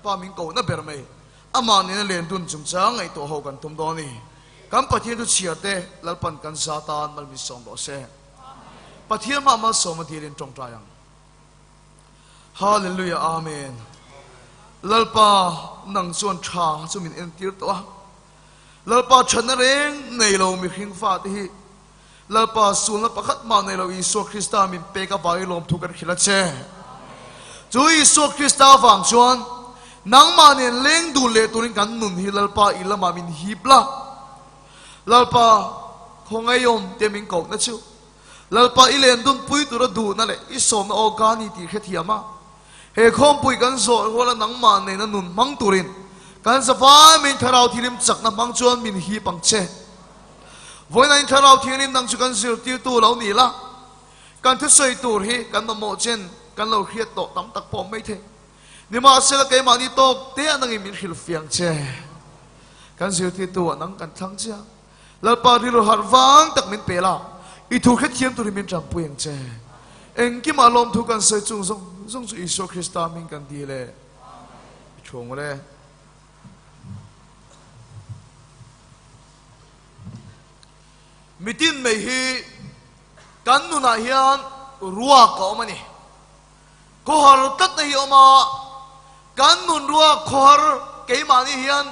Lalpa min kohna ber mai. Amah nena len dun chungchang ngaihtuah ho kan tum dawn a ni. Kan Pathian thu chhiar te Lalpan kan za tan mal min sawm rawh se. Pathian mah malsawm a dilin tawngtai ang. Hallelujah Amen. Lalpa nang chuan tha chu min entir tawh a. Lalpa thatna reng nei lo mihring fate hi Lalpa sulna pakhat mah nei lo Isua Krista min pek avangin lawmthu kan hrilh a che. Chu Isua Krista avang chuan nangmah nen leng dun leh turin kan nun hi Lalpa i lamah min hip la. Lalpa khawngaihawm te min kohna chu Lalpa i len dun pui tura duhna leh i sawmna aw ka ni tih hrethiam a. He khawmpui kan zawh ruala nangmah nena nun hmang turin kan zavai min Thlarau Thianghlim chakna hmang chuan min hip ang che. Vawiin Thlarau Thianghlim nang chu kan zirtirtu lo ni la, kan thusawi tur hi kan mamawh chen kan lo hriat tawh tam tak pawh mai thei. Nimahsela keimahni tawk te ah nangin min hrilh fiang che. Kan zirtirtu ah nang kan thlang che a, Lalpa rilru harh vang tak min pe la, i thu hrethiam turin min tanpui ang che. Engkimah lawmthu kan sawi chung zawng zawng chu Isua Krista hming kan dil e. I thu ang ule. Mitin mai hi kan nunah hian ruak a awm a ni. Khawhar tlatna hi a awm a, kan nun ruak khawhar keimahni hian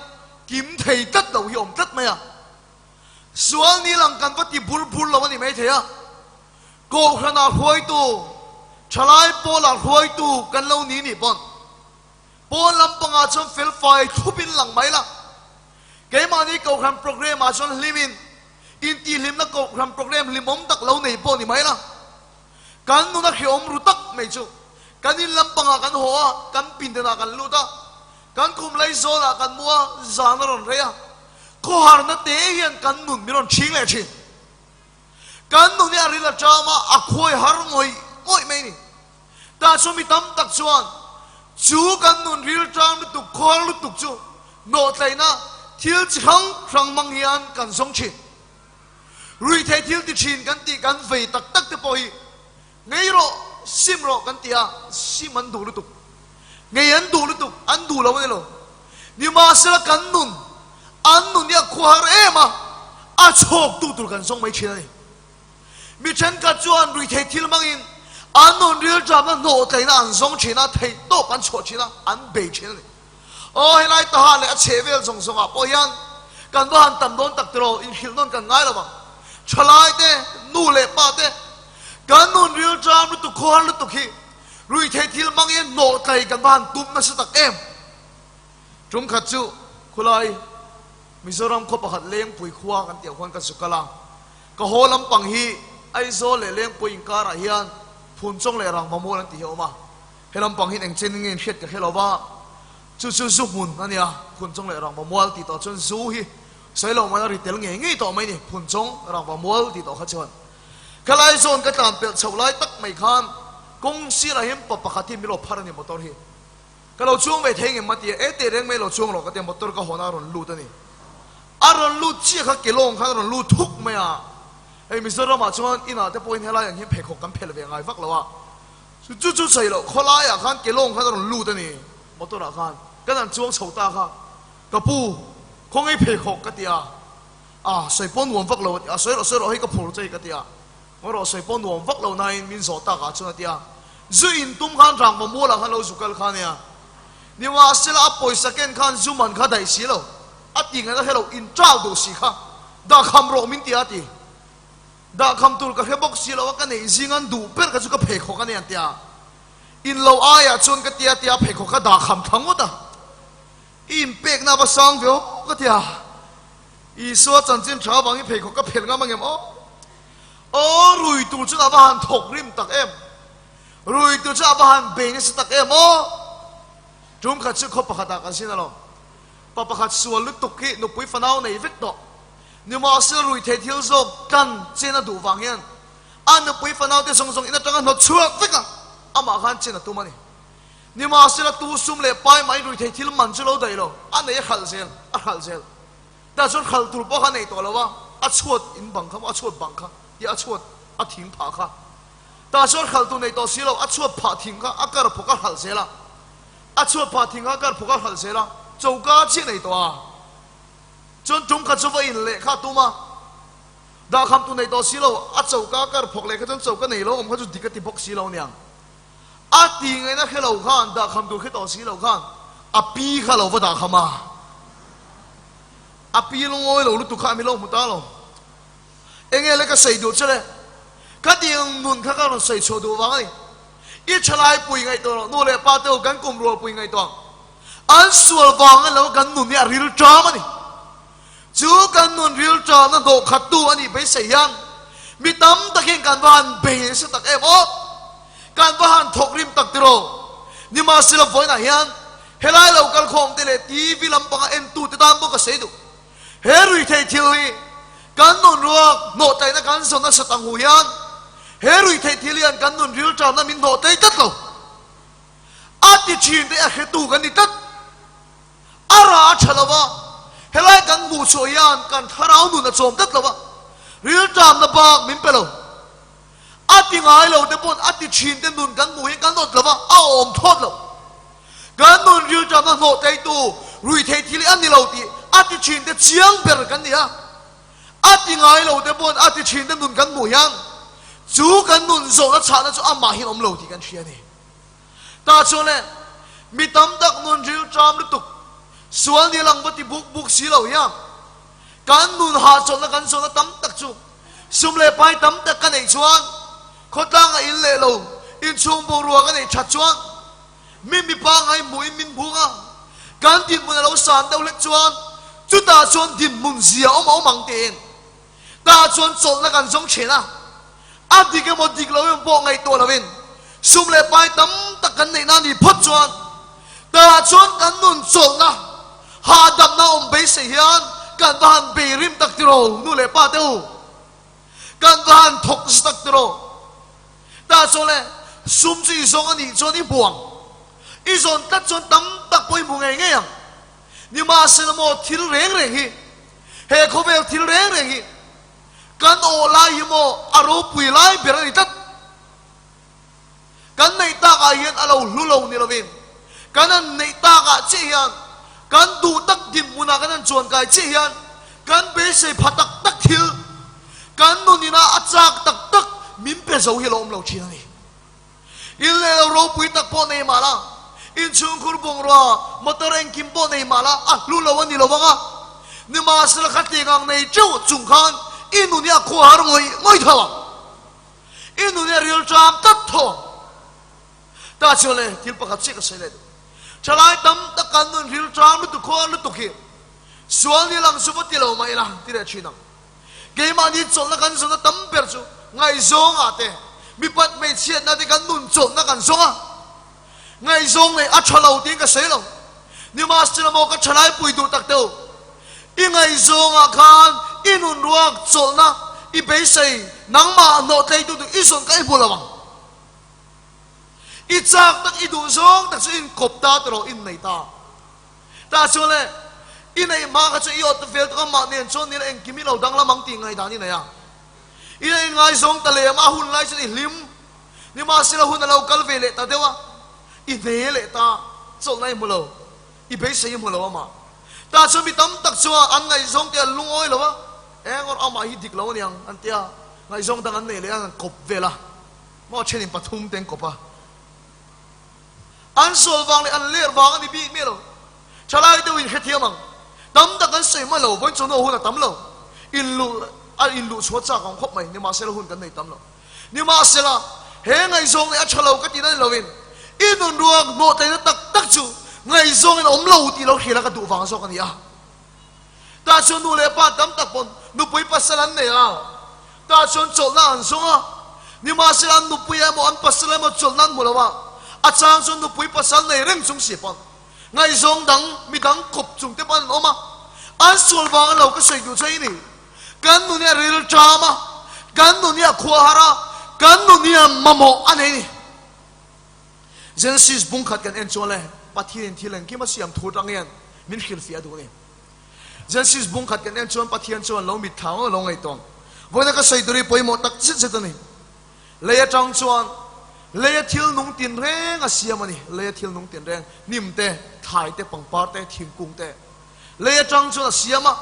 kim thei tlat lo hi a awm tlat mai a. Sual ni lang kan va ti bur bur lo a ni maithei a, Kohhranah hruaitu, thalai pawlah hruaitu kan lo ni nih pawn Pawn lampangah chuan felfai thlupin lang mai la. Keimahni Kohhran program ah chuan hlimin intihhlimna Kohhran program hlimawm tak lo nei pawh ni mai la. Kan nuna hrehawm ru tak mai chu kan in lampangah kan haw a, kan pindanah kan lut a, kan khum lai zawnah kan mu a, zan a rawn rei a. Khawharna te hian kan nun min rawn chhing leh thin. Kan nun hi a ril a ṭam a, a khuai har ngawih ngawih mai a ni. Tah chu mi tam tak chuan chu kan nun rilṭam lutuk, khawl lutuk chu nawhtlaihna thil chi hrang hrang hmang hian kan zawng ṭhin. Ruihtheih thil ti ṭhin kan tih kan vei tak tak te pawh hi ngei rawh, sim rawh kan ti a, sim an duh lutuk. Ngei an duh lutuk, an duh lo a ni lo. Nimahsela kan nun, an nun hi a khuahar em a, a chhawktu tur kan zawng mai ṭhin a ni. Mi thenkhat chuan ruihtheih thil hmangin an nun rilṭamna hnawhtlaihna an zawng ṭhin a, theihtawp an chhuah ṭhin a, an bei ṭhin a ni. Aw, helai tahan leh a chhehvel zawng zawngah pawh hian kan va han tam dawn tak tiraw, inhrilh nawn kan ngai lo vang. Ṭhalai te, nu leh pa te, kan nun rilṭam lutuk, khawhar lutuk hi ruihtheih thil hmangin hnawhtlaih kan va han tum nasa tak em? Ṭum khat chu khulai Mizoram khaw pakhat Lengpui khua kan tih ang khuan ka zu kal a. Ka haw lampang hi Aizawl leh Lengpui inkarah hian Phunchawng leh Rangvamual an tih hi a awm a. He lampang hi engchen nge in hriat ka hre lo va, chu chu zu hmun a nia, Phunchawng leh Rangvamual tih tawh chuan zu hi sawi loh mai a ri tel ngei ngei tawh mai ni, Phunchawng, Rangvamual tih tawh kha chuan. Khalai zawn ka tlan pelh chhoh lai tak mai khan kawng sirah hian pa pakhat hi min lo phar a ni motor hi. Ka lo chuang ve thei ngem a ti a, e teh reng mai lo chuang rawh ka ti a, motor ka hawn a rawn lut a ni. A rawn lut chiah kha kelawng khan a rawn lut thuk mai a, hei Mizoram ah chuan inah te pawhin helai ang hian pheikhawk kan phelh ve ngai vak lo a, chu chu sawi loh khawlai ah khan kelawng khan a rawn lut a ni motor ah khan, kan han chuang chho ta kha, ka pu khawngaih pheikhawk ka ti a, a sawi pawh nuam vak lo a ti a, sawi rawh sawi rawh hei ka phur che ka ti a, ngawi rawh sawi pawh nuam vak lo nain min zawh tak ah chuan a ti a, zu in tum khan rangva mual ah khan lo zu kal kha nia, nimahsela a pawisa ken khan zu man kha daih si lo. A ti ngaihna hre lo, in ṭau duh si kha dahkham rawh min ti a ti. Dahkham tur ka hre bawk si lo a, ka neih zing an duh ber kha chu ka pheikhawk a ni an ti a. In lo aiah chuan ka ti a ti a, pheikhawk kha dahkham thla ngawt a. I inpekna a va sang ve aw ka ti a. Isua chanchin ṭha avangin pheikhawk ka phelh ngam angem aw. Aw rui tur chuan a va han thawk rim tak em. Rui tur chuan a va han bei nasa tak em aw. Tum khat chu khaw pakhatah kan sin alawm. Pa pakhat sual lutuk hi nupui fanau nei vek tawh. Nimahsela ruihtheih thil zawk tlan chen a duh vang hian a nupui fanau te zawng zawng in atanga hnawt chhuak vek a, amah khan chen a tum a ni. Nimahsela tu sum leh pai mahin ruihtheih thil man chu lo daih lo, a nei a hralh zel, a hralh zel. Tah chuan hralh tur pawh kha a nei tawh lo a, a chhuat in bang kha maw, a chhuat bang kha, tia a chhuat a thing phah kha. Tah chuan hralh tur nei tawh si lo, a chhuat phah thing kha a kar phawk a hralh zel a. A chhuat phah thing a kar phawk a hralh zel a, choka chiah nei tawh a. Chuan tum khat chu va in leh kha a tum a, dahkham tu nei tawh si lo, a choka kar phawk leh kha chuan choka nei lo awm kha chu dik a ti bawk si lo aniang. A ti ngaihna hre lo khan dahkham tur hre tawh si lo khan a pi kha lo va dahkham a. A pi lungawi lo lutuk kha a mi lo hmu ta lo. Enge le ka sawi duh che le? Ka tiang nun kha ka rawn sawi chhuah duh vang a ni. I thalai pui ngaihtuah loh nu leh pa te ho kan kum rual pui ngaihtuah an sual vang a lo kan nun hi a ril ṭam a ni. Chu kan nun ril ṭamna hnawh khat tu a nih beisei hian mi tam takin kan va han bei nasa tak em aw! Kan va han thawk rim tak tiraw? Nimahsela vawiinah hian helai lo kalkhawm te leh TV lampanga entu te tan pawh ka sawi duh. He ruihtheih thil hi kan nun ruak hnawhtaihna kan zawn nasat ang hu hian he ruihtheih thil hian kan nun rilṭamna min hnawhtlei tlat lo. A ti ṭhin te a hretu kan ni tlat. A rah a ṭha lo va, helai kan hmuh chhuah hian kan thlarau nun a chawm tlat lo va, rilṭamna bak min pe lo. A ti ngai lo te pawn a ti ṭhin te nun kan hmuh hian kan awt lo va, a awm thawt lo. Kan nun rilṭamna hnawhteitu ruihtheih thil hi a ni lo tih a ti ṭhin te chiang ber kan ni a. A ti ngai lo te pawn a ti ṭhin te nun kan hmuh hian chu kan nun zawhna chhahna chu amah hian awm lo tih kan hria a ni. Tah chuan le mi tam tak nun rilṭam lutuk sual ni lang va ti buk buk si lo hian kan nun hahchawlhna kan zawhna tam tak chu sum leh pai tam tak ka neih chuan khawtlang a in leh lo inchhung boruak a neih ṭhat chuan Mi mipa ngaihmuhin min hmung a, kan dinhmun a lo san deuh hlek chuan chutah chuan dinhmun zia awm a awm ang tiin tah chuan chawlhna kan zawng thin a, a dik emaw dik lo emaw pawh ngaihtuah lovin sum leh pai tam tak kan neihna a nih phawt chuan tah chuan kan nun chawlhna hahdamna awm beisei hian kan va han bei rim tak tiraw nu leh pa te u, kan va han thawk zet tak tiraw. Ta chuan le, sum chu i zawng a nih chuan i hmu ang. I zawn tlat chuan tam tak pawh i hmu ngei ngei ang. Nimahsela maw thil reng reng hi, he khawvel thil reng reng hi kan awh lai hi maw a ropui lai ber a ni tlat. Kan neih takah hian a lo hlu lo ni lovin, kan han neih takah chiah hian, kan duh tak dinhmunah kan han chuankai chiah hian kan beisei pha tak tak thil, Kan nun ina a chak tak tak min pe zo hi a lo awm lo thin a ni. In leh lo ropui tak pawh nei mah la, inchhungkhur bungrua, motor engkim pawh nei mah la, a hlu lo a ni lo vang a. Nimahsela khatling ang nei teuh chung khan i nun hi a khuahar ngawih ngawih tho ang. I nun hi a ril ṭam tlat tho ang. Ta chuan le, thil pakhat chiah ka sawi leh duh. Ṭhalai tam tak kan nun ril ṭam lutuk, khuahar lutuk hi sual ni lang chu va ti lo mah ila ti leh ṭhin ang. Keimahni chawlhna kan zawnna tam ber chu ngaihzawngah te, mipat hmeichhiatna te kan nun chawlhna kan zawng a. Ngaihzawng nei a tha lo tiin ka sawi lo. Nimahsela maw ka thalai pui duh tak teuh. I ngaihzawngah khan i nun ruak chawlhna i beisei nangmah hnawhtleitu tur i zawn kha i hmu lo ang. I chak tak i duh zawng tak chu i inkawp ta tawh innei ta. Tah chuan le, i neih hma kha chu i awt vel tuk a, mah nen chuan nila engkim i lo danglam ang tih ngaihdan i nei a. I nei ngaizawng ta lem a, hun lai chuan i hlim. Nimahsela hun a lo kal ve leh ta deuh a, i hne leh ta, chawlhna i hmu lo, i beisei i hmu lo amah. Tah chuan mi tam tak chuan an ngaihzawng te an lungawi lo a, eng awrh amah hi dik lo aniang an ti a, ngaihzawng dang an nei leh a, an kawp vel a, maw thenin pathum te an kawp a. An sual vang leh an ler vang a ni bik miah lo. Thalai deuh in hrethiam ang. Tam tak an sawi hma lo, vawiin chu hnu hun a tam lo. In luh a in luh chhuah chak ang khawp mai, nimahsela hun kan nei tam lo. Nimahsela, he ngaihzawng leh a tha lo ka tih na ni loin, i nun ruak hnawhtleina tak tak chu ngaihzawng in a awm lo tih lo hriala ka duh vang zawk a ni a. Tah chuan nu leh pa tam tak pawn nupui pasal an nei a, tah chuan chawlhna an zawng a. Nimahsela an nupui emaw an pasal emaw chawlhna an hmu lo a, a chang chuan nupui pasal nei reng chung si pawn ngaihzawng dang mi dang kawp chung te pawn an awm a. An sual vang a lo ka sawi duh che i ni. Kan nun hi a ril ṭam a, kan nun hi a khua har a, kan nun hi a mamawh a nei ni. Genesis bung khat kan en chuan le Pathianin thil engkim a siam thu atang hian min hrilhfiah duh a ni. Genesis bung khat kan en chuan Pathian chuan lo mitthla ngawt lo ngaihtuah. Vawiina ka sawi tur hi pawimawh tak zet zet a ni. Lei atang chuan Leia thil nung tinreng a siam a ni. Leia thil nung tinreng, hnim te, thlai te, pangpar te, thingkung te. Lei atang chuan a siam a,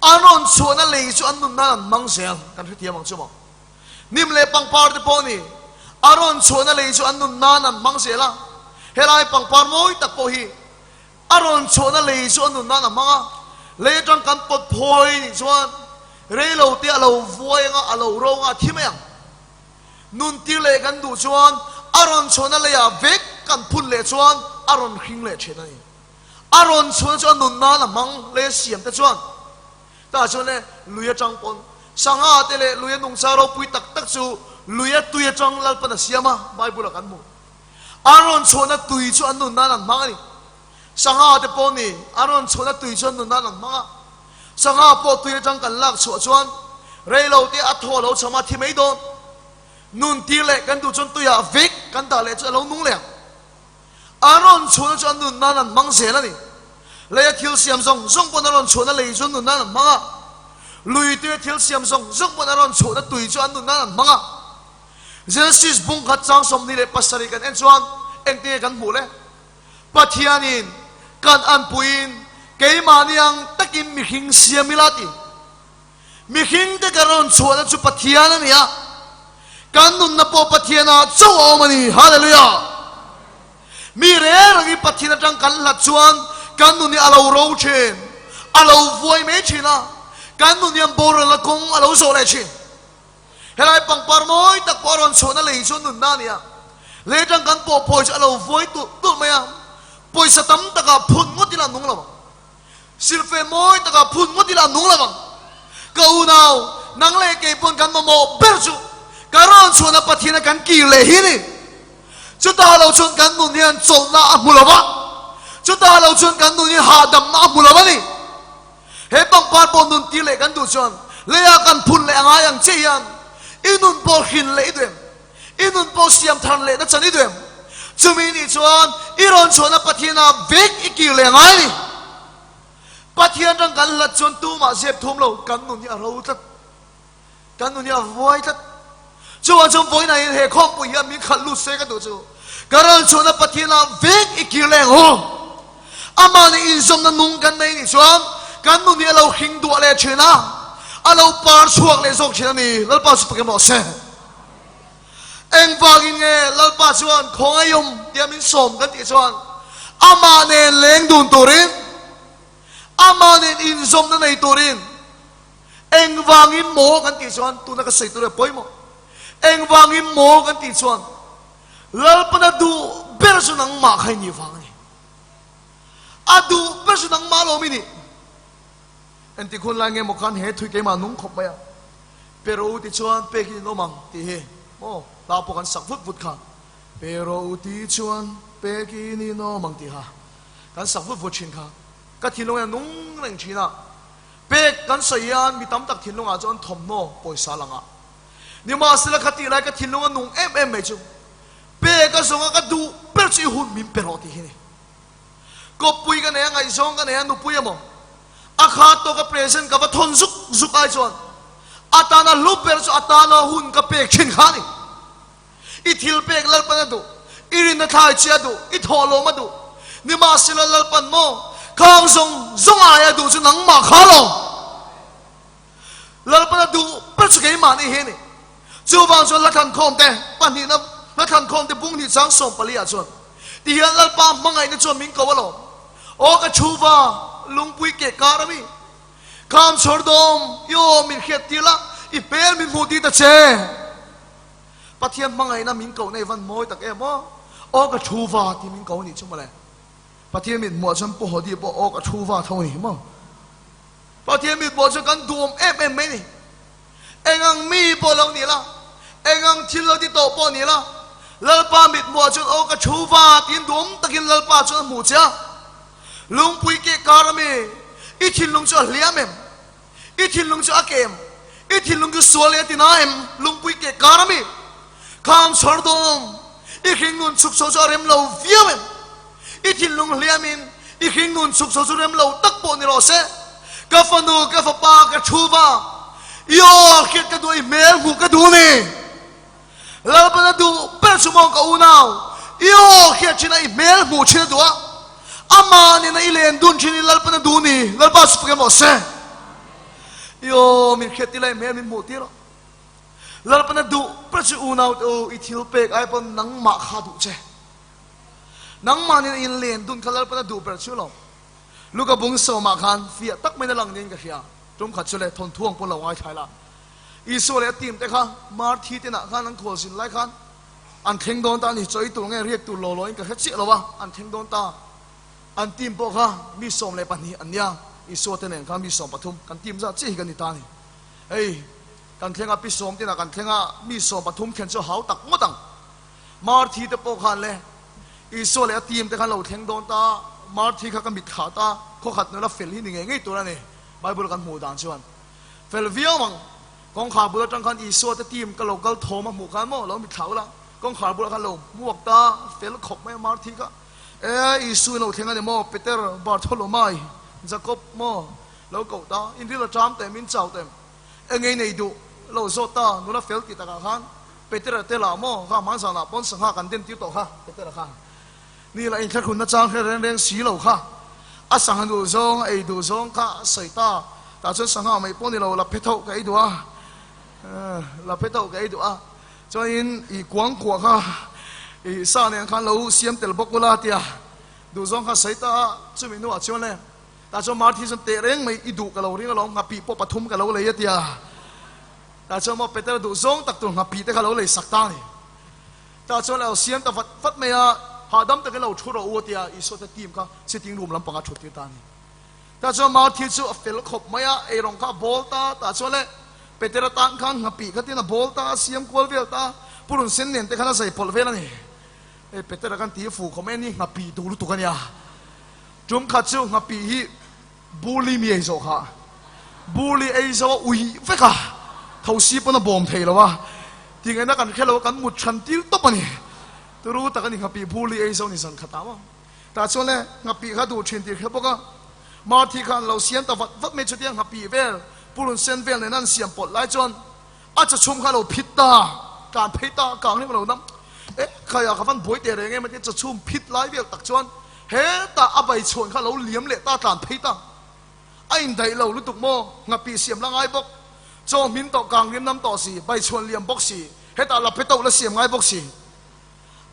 an rawn chhuahna lei chu an nun nan an hmang zel, kan hrethiam ang chu maw? Hnim leh pangpar te pawh ni, a rawn chhuahna lei chu an nun nan an hmang zel a, helai pangpar mawi tak pawh hi a rawn chhuahna lei chu a nun nan a hmang a, lei atang kan pawt phawi nih chuan rei lo te a lo vuai anga a lo ro anga a thi mai ang. Nun tir leh kan duh chuan a rawn chhuahna leiah vek kan phun leh chuan a rawn hring leh thin a ni. A rawn chhuan chu a nun nan a hmang le siam te chuan tah chuan le lui atang pawn sangha te leh lui a nungcha ropui tak tak chu lui a tui atang Lalpan a siam a, Bible ah kan hmu. A rawn chhuahna tui chu an nun nan an hmang a ni. Sangha te pawh ni, a rawn chhuahna tui chu an nun nan an hmang a. Sangha pawh tui atang kan lak chhuah chuan rei lo te a thaw lo chham a thi mai dawn. Nun tir leh kan duh chuan tuiah vek kan dah leh chu a lo nung leh ang. A rawn chhuahna chu an nun nan an hmang zel a ni. Leia thil siam zawng zawng pawn a rawn chhuahna lei chu an nun nan an hmang a. Lui tuia thil siam zawng zawng pawn a rawn chhuahna tui chu an nun nan an hmang a. Genesis bung khat chang 27 kan en chuan engtinge kan hmuh le? Pathianin kan anpuiin keimahni ang takin mihring siam ila ti. Mihringte kan rawn chhuahna chu Pathian a ni a, kan nunna pawh Pathianah chauh a awm a ni. Hallelujah! Mi reng rengin Pathian atang kan hlat chuan kan nun hi a lo ro thin, a lo vuai mai thin a, kan nun hian boralna kawng a lo zawh leh thin. Helai pangpar mawi tak pawh a rawn chhuahna lei chu nunna a ni a, lei atang kan pawh phawi chu a lo vuai tulh tulh mai a, pawisa tam takah phun ngawt ila a nung lo ang. Silfe mawi takah phun ngawt ila a nung lo ang. Ka unau, nang leh kei pawn kan mamawh ber chu ka rawn chhuahna Pathiana kan kir leh hi ni. Chutah lo chuan kan nun hian chawlhna a hmu lo va, chutah lo chuan kan nun hian hahdamna a hmu lo a ni. He pangpar pawh nun tir leh kan duh chuan leiah kan phun leh a ngai ang che hian i nun pawh hrin leh i duh em? I nun pawh siam thar leh na chan i duh em? Chumi nih chuan i rawn chhuahna Pathianah vek i kir leh ngai a ni. Pathian rang kan hlat chuan tumah zep thum lo, kan nun hi a ro tlat. Kan nun hi a vuai tlat. Chuvang chuan vawiinah hian he khawmpui hian min khalh lut se ka duh chu ka rawn chhuahna Pathianah vek i kir leh ang u. Amah nih inzawmna nung kan nei nih chuan kan nun hi a lo hring duah leh thin a, a lo par chhuak leh zawk thin a ni. Lalpa chu pakem rawh se. Engvangin nge Lalpa chuan khawngaihawm tia min sawm kan tih chuan amah nen leng dun turin, amah nen inzawmna nei turin engvangin maw kan tih chuan tuna ka sawi tur e pawimawh. Engvangin maw kan tih chuan Lalpana duh ber chu nangmah kha i nih vang a ni. A duh ber chu nangmah lawm i nih. Engtik hun lai nge maw khan he thui keimah nung khawp mai a. Pero u ti chuan pek in awm ang tih hi maw hla pawh kan sak vut vut kha. Pero u ti chuan pek in in awm ang tih kha kan sak vut vut thin kha. Ka thinlung hian a nung reng thin a. Pek kan sawi hian mi tam tak thinlungah chuan thawmhnaw pawisa lang a. Nimahsela kha tih lai ka thinlung a nung em em mai chu pek a zawnga ka duh ber chu i hun min pe rawh tih hi ni. Kawppui ka nei a, ngaihzawng ka nei a, nupui emaw a kha tawka present ka va thawn zuk zuk ai chuan a tana hlu ber chu a tana hun ka pek thin kha a ni. I thil pek Lalpan a duh, i rinna thlai chi a duh, i thawhlawm a duh. Nimahsela Lalpan maw khang zawng zawng ai a duh chu nangmah kha lo. Lalpan a duh ber chu keimahni hi a ni. Chuvang chuan Hlathankhawm te pahnihna Hlathankhawm te bung hnih chang 14 ah chuan ti hian Lalpa hmangaihna chuan min ko alawm. Aw ka chhuva lungpui keh kar ami kham chhawr dawm i aw min hriat tir la i hmel min hmuh tir ta che. Pathian hmangaihna min koh nei van mawi tak em aw. Aw ka chhuva ti min ko anih chu mawle. Pathian mit hmuah chuan Pu Hodi pawh aw ka chhuva tho a ni maw. Pathian mit hmuah chuan kan duhawm em em mai a ni. Engang mi pawh lo ni la, engang thil lo ti tawh pawh ni la, Lalpa mit hmuah chuan aw ka thu va tiin duhawm takin Lalpa chuan a hmuh che a. Lungpui keh kar ami, i thinlung chu a hliam em? I thinlung chu a ke em? I thinlung chu sual leh a ti na em? Lungpui keh kar ami, kham chhawr dawm, i hringnun chhuk chho chu a rem lo viau em? I thinlung hliamin i hringnun chhuk chho chu rem lo tak pawh ni rawh se. Ka fanu, ka fapa, ka thu va, i aw hriat ka duh, i hmel hmuh ka duh ni. Lalpan a duh ber chu maw ka unau, i aw hriat thin a, i hmel hmuh thin a duh a, amah nena i len dun thin hi Lalpan a duh ni, Lalpa chu fak em aw se. I aw min hriat ila i hmel min hmuh tir aw. Lalpan a duh ber chu unau te u, i thil pek ai pawn nangmah kha a duh che. Nangmah nena in len dun kha Lalpan a duh ber chu lo. Luka bung sawmah khan fiah tak maiin a lang niin ka hria. Tum khat chu le thawnthu ang pawn lo ngaithla ila. Isua leh a team te kha Marthi te nah khan an khual zin lai khan an thleng dawn ta a ni. Chawi tur nge riak tur law law in ka hre chiah lo a, an thleng dawn ta. An team pawh kha mi 12 an nia, Isua te nen khan mi 13 kan team zat chiah hi kan ni ta a ni. Hei kan thleng a, pi sawm te nah kan thleng a, mi 13 thlen chu a hau tak ngawt ang. Marthi te pawh khan le Isua leh a team te khan lo thleng dawn ta, Marthi kha ka mit thlah ta, khawkhat nula fel hi ni ngei ngei tur a ni, Bible kan hmuh dan chuan. Fel viau ang. Kawngkhar bul atang khan Isua te team ka lo kal thawm a hmuh khan maw lo mit thlah ula, kawngkhar bulah khan lo hmuak ta, fel khawp mai a Marthi kha. E, Isu in lo thleng a ni maw, Peter, Bartholomai, Jacob maw lo koh ta, in ril a ṭam ta em, in chau ta em? Eng ngei nei duh lo zawt ta, nula fel tih takah khan Petera te lah maw kha hmanzanah pawn sangha kan den tir tawh kha, Petera khan ni lah inthlahrunna chang hre reng reng si lo kha, a sangha duh zawng, a ei duh zawng kha a sawi ta, tah chuan sangha mai pawh ni lo, la phe tho ka ei duh a, la phe tho ka ei duh a, chuanin i kuang kuah kha i sa nen khan lo siam tel bawk ula tia duh zawng kha a sawi ta a, chumi hnuah chuan le tah chuan Marthi chuan teh reng mai i duh ka lo ring alawm, nghapih pawh pathum ka lo lei a tia. Tah chuan maw Peter duh zawng tak tur nghapih te kha lo lei sak ta a ni. Tah chuan lo siam ta vat vat mai a, hahdam takin lo thu rawh u a ti a, Isua te team kha sitting room lampangah thut tir ta a ni. Tah chuan Marthi chu a fel khawp mai a, eirawng kha a bawl ta, tah chuan le Peter atan khan nghapih kha tin a bawl ta, a siam kual vel ta, purun sen nen te khan a zai pawlh vel a ni. Hei Peter a kan ti fu khawp mai a ni, nghapih duh lutuk a nia. Tum khat chu nghapih hi Buli mi ei zawh kha. Buli ei zo a ui vek a, thosi pawn a bawm thei lo a, tingaihna kan hre lo a, kan mut than tir tawp a ni. Turu tak a ni nghapih buli ei zo ni zan khat ah maw. Tah chuan le nghapih kha duh thin tih hre bawk a, Marthi kha an lo siam ta vat vat mai chutia nghapih vel purun sen vel nen an siam pawlh lai chuan a chawchhum kha a lo phit ta, tlan phei ta kang hlek a lo dam. E khai ah ka van buai teh reng em a tia chawchhum phit lai vel tak chuan Hetah a bai chhuan kha lo liam leh ta tlan phei ta. A indaih lo lutuk maw? Nghapih siam la ngai bawk. Chaw hmin tawh kang riam nam tawh si, bai chhuan liam bawk si, hetah la pe toh la siam ngai bawk si.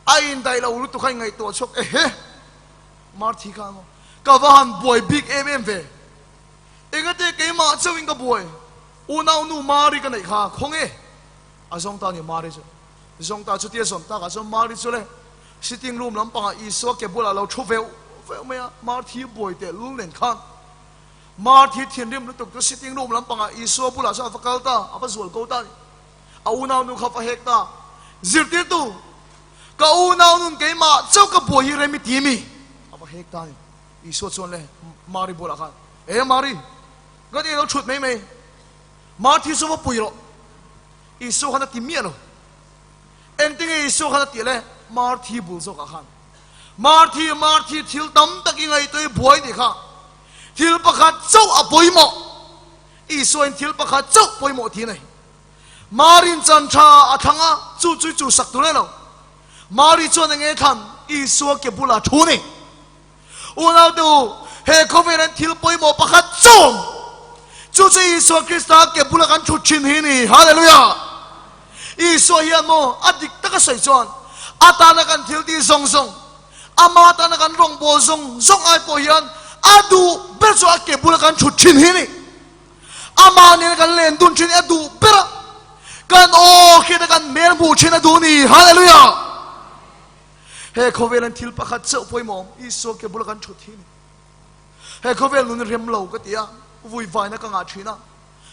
A indaih lo lutuk a ingaihtuah chhuak ehe! Marthi kha maw? Ka va han buai bik em em ve. Engate keimah chauhin ka buai. Unau nu Mari ka neih kha khaw nge? A zawng ta ni Mari chu. Zawng ta chutia zawn takah chuan Mari chu le Sitting room lampangah Isua ke bulah lo thu veuh veuh mai a, Marthi buai teh lul nen khan. Marthi thinrim lutuk chu sitting room lampangah Isua bulah chuan a va kal ta, a va zual ko ta a ni. A unau nu kha a va hek ta. Zirtirtu, ka unau nun keimah chauh ka buai hi rem i ti mi? A va hek ta a ni. Isua chuan le Mari bulah khan, E Mari, ka ti lo thut mai mai. Marthi chu va pui rawh. Isua khan a ti miah lo. Engtinge Isua khan a tih le? Marthi bul zawkah khan, Marthi, Marthi, thil tam tak i ngaihtuah i buai nih kha. Thil pakhat chauh a pawimawh. Isuain thil pakhat chauh pawimawh ti a nei. Marin chan tha a thlang a, chu chu i chuhsak tur e lo. Mari chuan enge thlan? Isua ke bulah thu ni. Unaute u, he khawvelan thil pawimawh pakhat chawm, chu chu Isua Krista ke bula kan thut thin hi ni. Hallelujah! Isua hian maw a dik taka sawi chuan a tana kan thil tih zawng zawng, ama tana kan rawngbâwl zawng zawng ai pawh hian a duh ber chu a ke bula kan thut thin hi ni. Amah nena kan len dun thin hi a duh ber a, kan aw hriat a kan hmel hmuh thin a duh ni. Hallelujah! He khawvel an thil pakhat chauh pawimawh awm, Isua ke bula kan thut hi a ni. He khawvel nun rem lo ka ti a, vui vaina ka ngah thin a.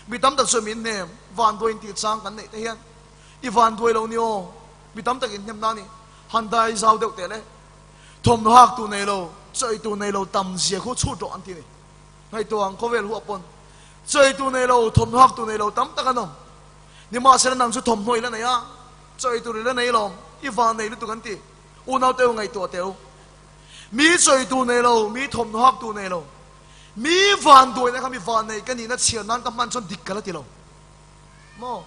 Mi tam tak chuan min hnem, vanduai intih chang kan neih te hian i vanduai lo ni aw, mi tam tak inhnemna a ni. Han dai zau deuh teh le, thawmhnaw hak tur nei lo, chawi tur nei lo tam zia khu chhut rawh an ti a ni. Ngaihtuah ang khawvel huah pawn chawi tur nei lo, thawmhnaw hak tur nei lo tam tak an awm. Nimahsela nang chu thawmhnaw i la nei a, Chawi tur i la nei lo, i van nei lutuk an ti. Unau teu ngaihtuah teu. Mi chawi tur nei lo, mi thawmhnaw hak tur nei lo. Mi van duaina kha mi van nei ka nihna chhiar nan ka hman chuan dik ka la ti lo. Maw?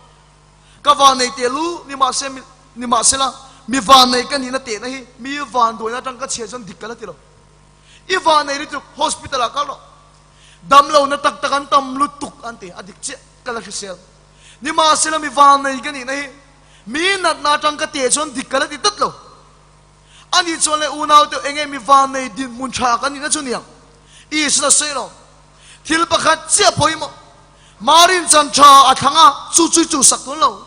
Ka van nei teh lu, nimahse mi. Nimahsela, mi vannei ka nihna tehna hi mi vanduaina atang ka chhiar chuan dik ka la ti lo. I vannei lutuk hospital ah kal rawh. Damlohna tak tak an tam lutuk an ti, a dik chiah ka la hrisel. Nimahsela mi vannei ka nihna hi mi natna atang ka teh chuan dik ka la ti tlat lo. Ani chuan le unau te enge mi vannei dinhmun tha kan nihna chu niang? Isuan a sawi lo. Thil pakhat chiah pawimawh, Marin chan tha a thlang a, chu chu chu sak tun lo.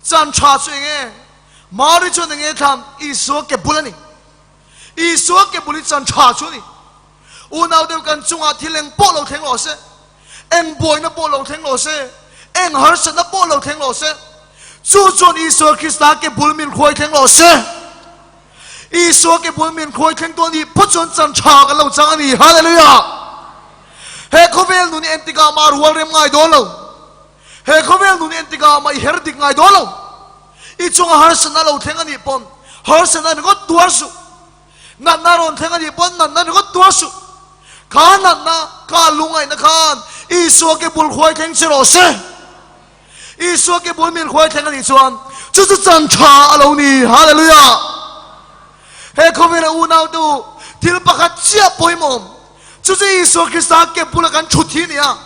Chan tha chu enge? Mari chuan enge thlang? Isua ke bul a ni. Isua ke bul hi chan tha chu a ni. Unau deuh kan chungah thil eng pawh lo thleng rawh se, eng buaina pawh lo thleng rawh se, eng harsatna pawh lo thleng rawh se, chu chuan Isua Krista ke bul min hruai thleng rawh se. Isua ke bul min hruai thleng tu a nih phawt chuan chan tha kan lo chang a ni. Hallelujah! He khawvel nun hi entikah mah rual rem ngai dawn lo. He khawvel nun entikah mah i her dik ngai dawn lo. I chunga harsatna lo thleng a nih pawn harsatna ringawt tuar suh. Natna rawn thleng a nih pawn natna ringawt tuar suh. Kha natna, kha lungngaihna khan Isua ke bul hruai thleng che rawh se. Isua ke bul min hruai thleng a nih chuan chu chu chan tha a lo ni. Hallelujah! He khawvela unautu thil pakhat chiah pawimawm chu chu Isua Krista ke bula kan thut hi a ni a,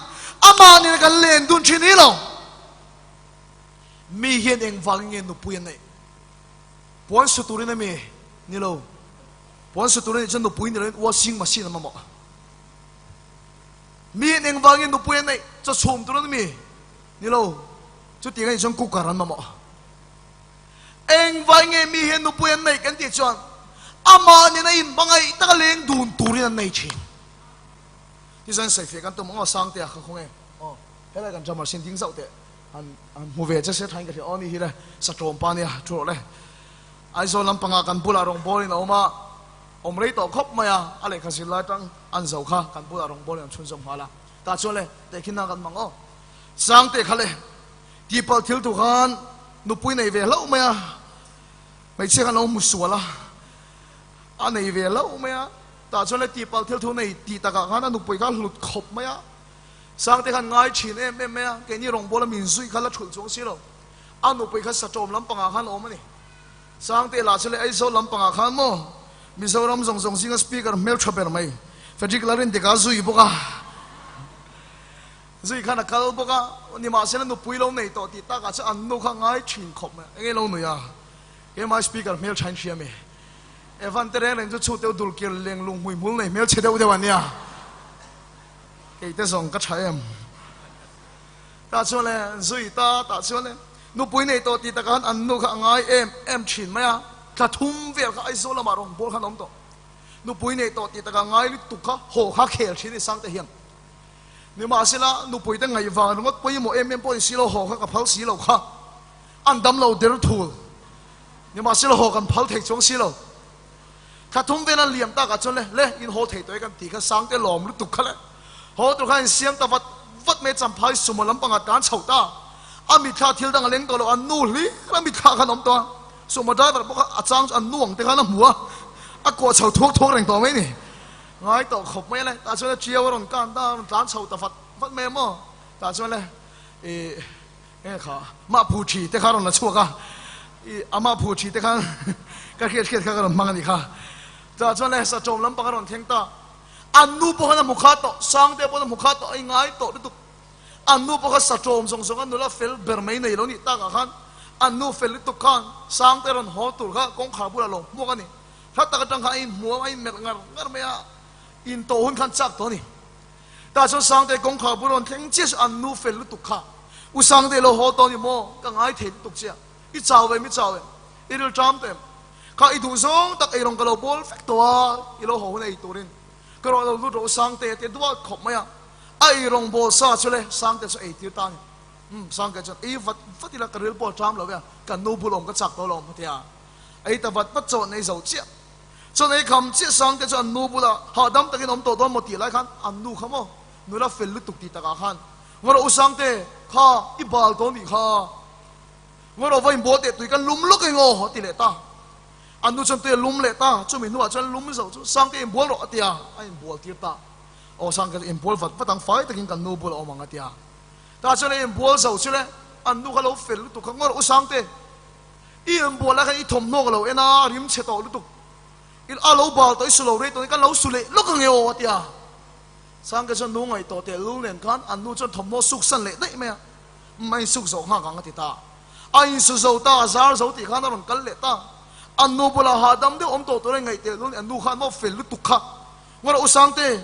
amah nena kan len dun thin hi lo. Mi hian engvangin nge nupui an neih? Puan su turin a mi? Ni lo. Puan su turin nih chuan nupui ni loin washing machine a mamawh. Mi hian engvangin nupui an neih? Chaw chhum turin a mi? Ni lo. Chutiang a nih chuan cooker an mamawh. Engvai nge mi hian nupui an neih kan tih chuan amah nena inhmangaih taka leng dun turin an nei thin. Tichuan sawifiah kan tum ang aw Sangtea kha khawnge aw helai kan drummer sin ding zauh teh han han hmu ve che se thain ka hria aw ni hi le satawm pa nia thu rawh le. Aizawl lampangah kan bulah rawngbawlin a awm a, awm rei tawh khawp mai a, a lehkha zir lai atang an zo kha kan bulah rawngbawlin an chhunzawm nghal a. Tah chuan le tehkhin nan kan hmang aw Sangtea kha le. Tihpalh thil tu khan nupui nei ve hlauh mai a, hmeichhia khan lo hmu sual a, a nei ve hlauh mai a, tah chuan le tihpalh thil thu nei tih takah khan a nupui kha hlut khawp mai a, Sangte khan ngai thin em em mai a, keini rawngbawla min zui kha la thulh chuang si lo, a nupui kha Satawm lampangah khan a awm a ni. Sangte lah chu le Aizawl lampangah khan maw Mizoram zawng zawng zinga speaker hmeltha ber mai Frederick Lalrindika zui bawk a. Zui khan a kal bawk a, nimahsela nupui lo nei tawh tih takah chuan an nu kha ngai thin khawp mai. Enge lo nui a? Keimah speaker hmel thain hria mi? Evan te reng reng chu chhut deuh dul kir leng lung hmui hmul nei hmel chhe deuh deuh a nia. Kei te zawng ka tha em? Tah chuan le zui ta tah chuan le nupui nei tawh tih takah khan an nu kha a ngai em em thin mai a, thla thum vel kha Aizawl lamah rawn bawl khan a awm tawh. Nupui nei tawh tih takah ngai lutuk kha haw kha khel thin a ni Sangte hian. Nimahsela, nupuite ngaihvang ringawt pawimawh em em pawh ni si lo, haw kha ka phal si lo kha. An dam lo der thul. Nimahsela, haw kan phal thei chuang si lo. Thla thum vel an liam takah chuan le, le, in haw thei tawh e kan ti kha Sangte lawm lutuk kha le. Haw tur khan insiam ta vat vat mai Champhai sumo lampangah tan chho ta. A mitthla thil dang a leng tawh lo, an nu hlir a mitthla khan a awm tawh a. Sumo driver pawh kha a chang chu an nu ang te khan a hmu a, a kuah chho thuak thuak reng tawh mai ni. Ngai tawh khawp mai le, tah chuan le ṭiau a rawn kan ta, a rawn tlan chho ta vat vat mai a maw? Tah chuan le ih enge kha mah phu ṭhi te kha a rawn la chhuak a, ih a mah phu ṭhi te khan ka hriat hriat kha ka rawn hmang a nih kha. Tah chuan le saṭawm lampang a rawn thleng ta, an nu pawh khan a hmu kha tawh, Sangtea pawh a hmu kha tawh, a ingai tawh lutuk. An nu pawh kha saṭawm zawng zawng a nula fel ber mai nei lo nih takah khan an nu fel lutuk khan Sangtea rawn haw tur kha kawngkhar bulah lo hmuak a ni. Hla tak atang khan a inhmuam, a inmelh ngar ngar mai a, intawh hun khan chak tawh a ni. Tah chuan Sangte kawngkhar bul rawn thleng chiah chu an nu fel lutuk kha, U Sangte i lo haw tawh a ni maw? Ka ngai thei lutuk chiah. I chau em? I chau em? I ril ṭam tawh em? Kha i duh zawng tak eirawng ka lo bawl vek tawh a, i lo haw hun a ei turin ka rawn lo lut rawh U Sangte a ti duat khawp mai a. A eirawng bawl sa chu le Sangte chu ei tir ta a ni. Umm Sangte chuan ei vat vat ila ka ril pawh a ṭam lo ve a, kan nu bul awm ka chak tawh lo a ti a. Ei ta vat vat chaw nei zo chiah. Chaw nei kham chiah sang te chu an nu bulah hahdam takin awm tawh dawn maw tih lai khan an nu kha maw nula fel lutuk tih takah khan Ngaw rawh u Sangte kha i bal tawh nih kha Ngaw rawh va inbawl teh tui kan lum lawk eng aw a ti leh ta. An nu chuan tui a lum leh ta, chumi hnuah chuan lum zo chu Sangte inbual rawh a ti a, a inbual tir ta. Aw Sangte chu inbual vat vat ang fai takin kan nu bulah awm ang a ti a. Tah chuan a inbual zo chu le an nu kha lo fel lutuk kha Ngaw rawh u Sangte. I inbual lai khan i thawmhnaw ka lo en a, rim chhe tawh lutuk. I a lo bal tawh i su lo rei tawh ni kan lo su leh lawk ang e aw a ti a. Sangte chuan nu ngaih tawh teh lul nen khan an nu chuan thawmhnaw suk san leh daih mai a. Umm a insuk zawh nghak ang a ti ta. A insu zo ta, a zar zo tih khan a rawn kal leh ta. An nu bulah hahdam deuh awm tawh tur a ingaih teh lul nen an nu khan maw fel lutuk kha. Ngawrh u Sangte,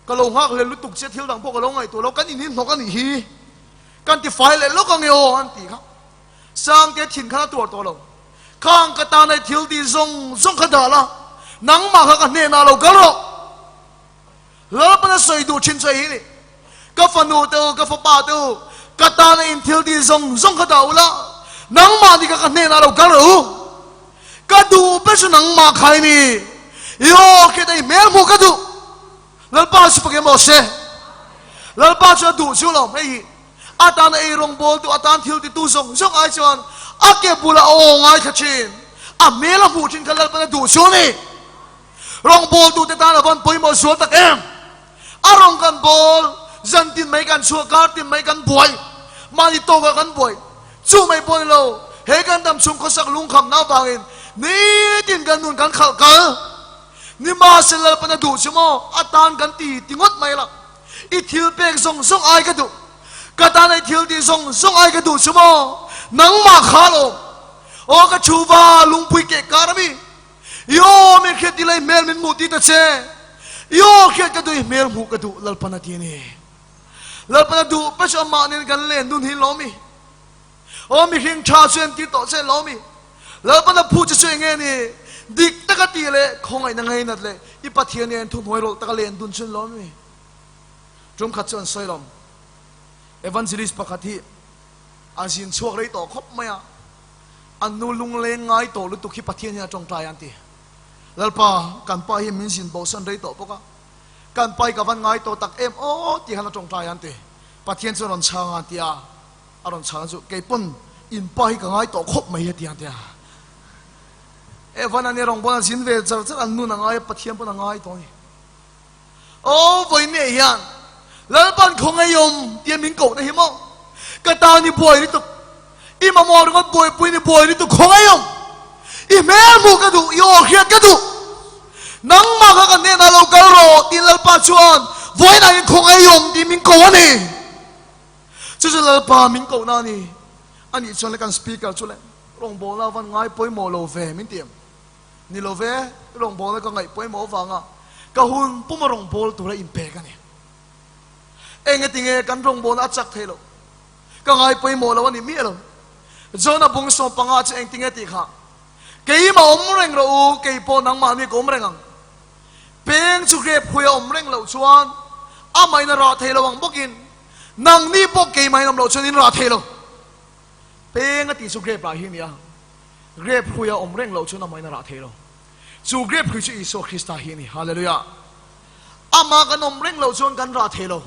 ka lo nghak hlel lutuk che thil dang pawh ka lo ngaihtuah lo, kan in hi hnawk a nih hi. Kan ti fai leh lawk ang e aw an ti kha. Sangte thin khan a tuar tawh lo. Khang ka tan ai thil tih zawng zawng kha dah la, nangmah kha ka hnenah lo kal rawh. Lalpan a sawi duh thin chu hei hi ni, Ka fanu te u, ka fapa te u, ka tana in thil tih zawng zawng kha dah u la, nangmah ni kha ka hnenah lo kal rawh u. Ka duh ber chu nangmah kha i ni. I aw khiat a i hmel hmuh ka duh. Lalpa chu pakem rawh se. Lalpa chu a duh chu lo, hei hi a tana ei rawngbawl tu, a tan thil titu zawng zawng ai chuan a ke bulah a aw ngaithla thin, a hmel a hmuh thin kha Lalpan a duh chu a ni. Rawngbawltute tan a van pawimawh zual tak em? A rawng kan bawl, zan tin mai kan chhuah, kar tin mai kan buai, mahni tawkah kan buai. Chu mai pawh ni lo, he kan dam chhung khawsak lungkhamna avangin nitin kan nun kan khalh kal. Nimahse Lalpan a duh chu maw? A tan kan ti ti ngawt mai la. I thil pek zawng zawng ai ka duh. Ka tan i thil tih zawng zawng ai ka duh chu maw? Nangmah kha alawm. Aw ka thu va lungpui keh kar a mi. I aw min hriat ti lai hmel min hmuh ti ta che. I aw hriat ka duh i hmel hmuh ka duh Lalpan a ti a ni. Lalpan a duh pe chu amah nen kan len dun hi lawm i. Aw mihring tha chu entir tawh che lawm i. Lalpan a phu che chu enge ni? Dik taka tih leh khawngaihna ngainat leh i Pathian nen thuhnuai rawlh taka len dun chu lawm i. Tum khat chu an sawi lawm. Evangelist pakhat hi a zin chhuak rei tawh khawp mai a. An nu lungleng ngai tawh lutuk hi Pathian hian a tawngtai an ti. Lalpa, kan pa hi min zin bosan rei tawh bawk a, kan pa hi ka van ngai tawh tak em aw tih khan a tawngtai an ti. Pathian chuan rawn chhang a ti a, a rawn chhang chu kei pawn in pa hi ka ngai tawh khawp mai a ti an ti a. Evan ania rawngbawlna zin ve char char an nun a ngai a, Pathian pawn a ngai tawh a ni. Aw vawiin hian Lalpan khawngaih awm tia min kohna hi maw? Ka tan i buai lutuk, i mamawh ringawt buaipuiin i buai lutuk khawngaih awm. I hmel hmuh ka duh, i aw hriat ka duh. Nangmah kha ka hnenah lo kal rawh tiin Lalpa chuan vawiinah hian khawngaih awm tiin min ko a ni. Chu chu Lalpa min kohna a ni. Anih chuan le kan speaker chu le rawngbawlna van ngai pawimawh lo ve min ti em? Ni lo ve, rawngbawlna ka ngaih pawimawh avanga ka hun puma rawngbâwl tura inpek a ni. Engatinge kan rawngbawlna a chak thei loh? Ka ngai pawimawh lo a ni miah lo. Jona bung 15 chu engtinge tih kha? Keimah awm reng rawh u, kei pawh nangmahni ka awm reng ang. Peng chu grep hui a awm reng loh chuan amahin a rah thei lo ang bawkin nangni pawh keimahin awm loh chuan in rah thei lo. Peng a tih chu grep rah hi a ni a. Grape hrui a awm reng loh chuan amahin a rah thei lo. Chu grape hrui chu Isua Krista hi a ni. Hallelujah! Amah kan awm reng loh chuan kan rah thei lo.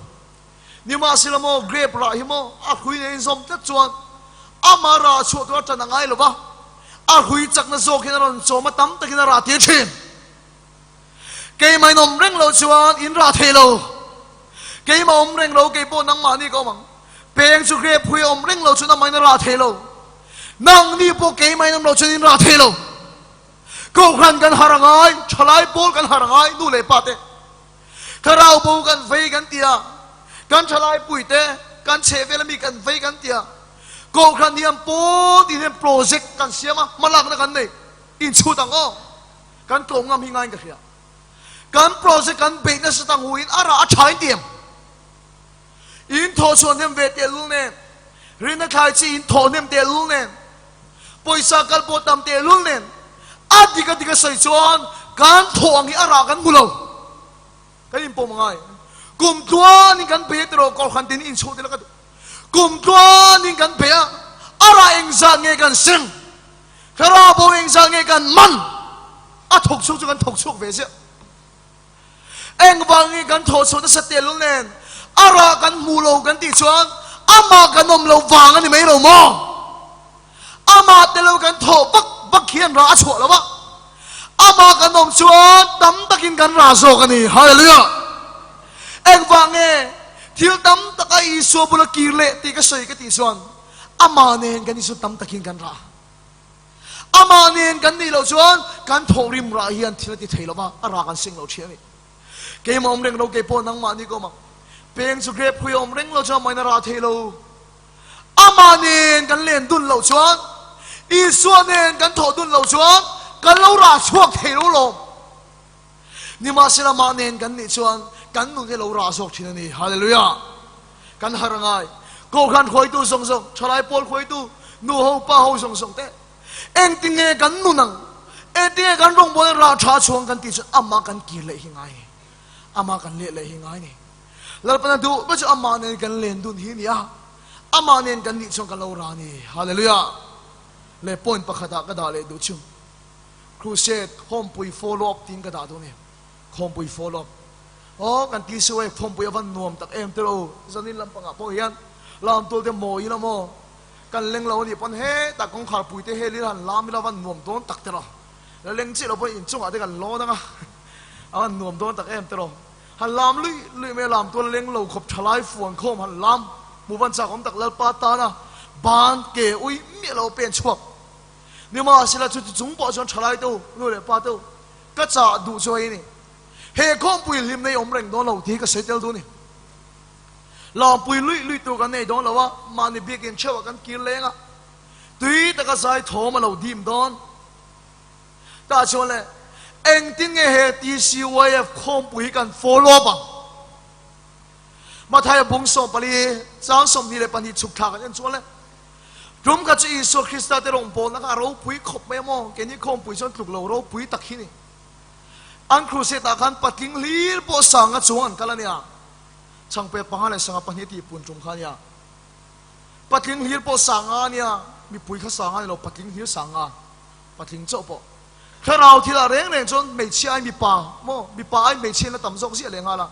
Nimahsela maw, grape rah hi maw, a hrui nen inzawm tlat chuan amah rah chhuah tur a tan a ngai lo va, a hrui chakna zawk hian a rawn chawm a, tam takin a rah tir thin. Keimah in awm reng loh chuan in rah thei lo. Keimah awm reng lo, kei pawh nangmahni ka awm ang. Peng chu grape hui a awm reng loh chuan amahin a rah thei lo. Nangni pawh keimah in awm loh chuan in rah thei lo. Kohhran kan har a ngai, thalai pawl kan har a ngai, nu leh pa te. Thlarau bo kan vei kan ti a, kan thalai pui te, kan chhehvel ami kan vei kan ti a. Kohhran hian pawl tin hian project kan siam a, hmalakna kan nei. Inchhut ang aw. Kan tlawm ngam hi ngaiin ka hria. Kan project kan beih nasa ta nguin a rah a tha in ti em? In thawh chhuah hnem ve tehlul nen, rinna thlai chi in thawh hnem tehlul nen, pawisa kal pawh tam tehlul nen, a dik a dik a sawi chuan kan thawh ang hi a rah kan hmu lo. Kan inpawm angai. Kum tluanin kan bei a tiraw Kohhran tin inchhuh tila ka duh. Kum tluanin kan bei a, a rah engzat nge kan seng? Thlarau bo engzat nge kan man? A thawk chhuak chu kan thawk chhuak ve ziah. Engvang nge kan thawh chhuah nasa telul nen a rah kan hmu lo kan tih chuan amah kan awm lo vang a ni mai lo maw? Amah te lo kan thawh vak vak hian rah a chhuah lo a, amah kan awm chuan tam takin kan rah zawk a ni. Hallelujah! Engvang nge thil tam taka Isua bula kir leh tih ka sawi ka tih chuan amah nen kan Isua tam takin kan rah. Amah nen kan nih loh chuan kan thawhrim rah hian thil a ti thei lo va, a rah kan seng lo thin a ni. Keimah awm reng lo, kei pawh nangmah ni ka awm ang. Peng chu grape hui a awm reng lo chuan amahin a rah thei lo. Amah nen kan len dun loh chuan, Isua nen kan thawh dun loh chuan kan lo rah chhuak thei lo lawm. Nimahsela amah nen kan nih chuan kan nun hi a lo rah zawk thin a ni. Hallelujah! Kan harh a ngai. Kohhran hruaitu zawng zawng, thalai pawl hruaitu, nu ho, pa ho zawng zawng te, engtinge kan nun ang, engtinge kan rawngbawlna rah tha chhuang kan tih chuan amah kan kir leh hi ngai ni. Amah kan leh leh hi ngai ni. Lalpana duh ber chu amah nen kan len dun hi a ni a, amah nen kan nih chuan kan lo rah a ni. Hallelujah! Leh point pakhatah ka dah leh duh chu. Crusade khawmpui follow up tiin ka dah dawn e, khawmpui follow up. Aw kan ti su e, khawmpui a van nuam tak em tilo, zanin lampangah pawh hian lamtual te mawi ila maw, kan leng lo anih pawn hetah kawngkhar pui te hel ila han lam ila a van nuam dawn tak tiraw, la leng chiah lo pawh inchungah te kan lawn ang a, a van nuam dawn tak em tiraw, han lam luih luih mai a lamtual leng lo khawp thalai fuan khawm han lam hmuh van chak awm tak Lalpa tana ban ke ui miah lo pen chhuak. Nimahsela chuti chung pawh chuan thalai te u, nu leh pa te u, ka chah duh chu hei a ni. He khawmpui hlim nei awm reng dawn lo tih hi ka sawi tel duh a ni. Lampui luih luih tur kan nei dawn lo a, mahni biakin theuhah kan kir leng a, tui taka zai thawm a lo dim dawn. Tah chuan le, engtin nge he TCYF khawmpui hi kan follow up ang? Mathaia bung 14, chang 22 chhuk thla kan en chuan le, Tum kha chu Isua Krista te rawngbawlna kha a ropui khawp mai a maw? Keini khawmpui chuan tluk lo ropui tak hi ni. An crusade ah khan patling hlir pawh sanga chuang an kal a nia. Changpe panga leh sanga pahnih tih pun tum kha a nia. Patling hlir pawh sanga a nia, mipui kha sanga a ni lo, patling hlir sanga, patling chauh pawh. Thlarau thil ah reng reng chuan hmeichhia ai mipa maw, mipa ai hmeichhia in la tam zawk ziah leh nghal a.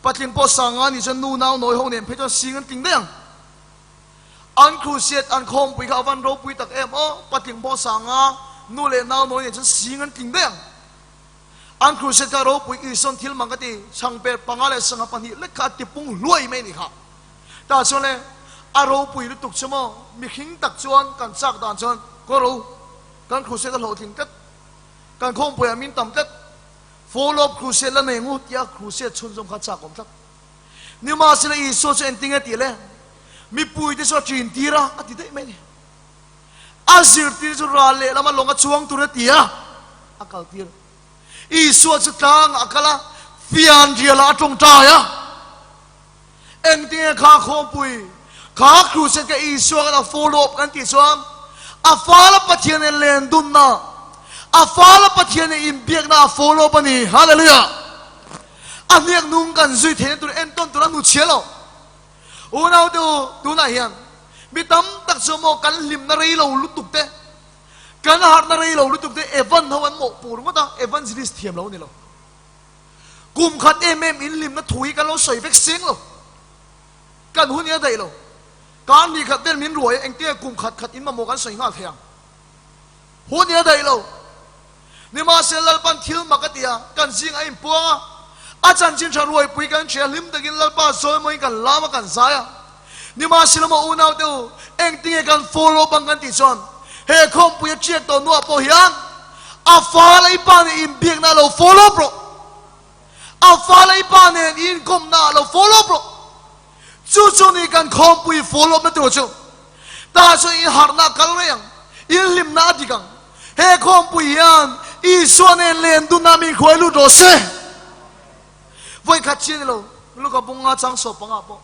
Patling pawh sanga a nih chuan nu nau nawi ho nen phei chuan sing an tling daih ang. An crusade an khawmpui kha a van ropui tak em aw, patling pawh sanga nu leh nau nawi nen chuan sing an tling daih ang. An crusade kha ropui Ison thil mang ka ti, chhangper panga leh sangha pahnih lek kha a tipung hluai mai a nih kha. Tah chuan le a ropui lutuk chu maw, mihring tak chuan kan chak dan chuan kaw ro, kan crusade a hlawhtling tlat, kan khawmpuiah min tam tlat, follow up crusade la nei ngu tia crusade chhunzawm kha chak awm tlat. Nimahsela Isua chu engtin nge tih le? Mipuite chu a ṭin tir a, a ti daih mai a ni. A zirtir chu ral lehlam a lawng a chuang tur a ti a, a kal tir. Isua chu tlangah a kal a, fianrialah a tawngtai a. Engtin nge kha khawmpui, kha crusade kha Isua khan a follow up kan tih chuan a fala Pathian nen len dunna, a fala Pathian nen inbiakna a follow up a ni. Hallelujah! A hniak nung kan zui theihna tur entawn tur a hnu chhia lo. Unau te u, tunah hian mi tam tak chu maw kan hlimna rei lo lutuk te, kan harhna rei lo lutuk te Evan ho an mawhpuh ringawt a, evangelist thiam lo a ni lo. Kum khat em em in hlimna thu hi kan lo sawi vek seng lo. Kan hun hi a daih lo. Kan ni khat vel min ruai a, engtinge kum khat khat in mamawh kan sawi nghal thei ang. Hun hi a daih lo. Nimahsela Lalpan thil mak a ti a, kan zing a inpuang a, a chanchin tha ruaipui kan hria, hlim takin Lalpa zawimawiin kan lam a, kan zai a. Nimahsela maw unaute u, engtinge kan follow up ang kan tih chuan, he khawmpui a tiak tawh hnuah pawh hian a fa leh i pa nen inbiakna a lo follow up rawh. A fa leh i pa nen i inkawmna a lo follow up rawh. Chu chu ni kan khawmpui follow up na tur chu. Tah chuan in harhna a kal rei ang, in hlimna a dik ang. He khawmpui hian Isua nen len dunna min hruai lut rawh se. Vawi khat chi a ni lo, Luka bunga chang sawp pangah pawh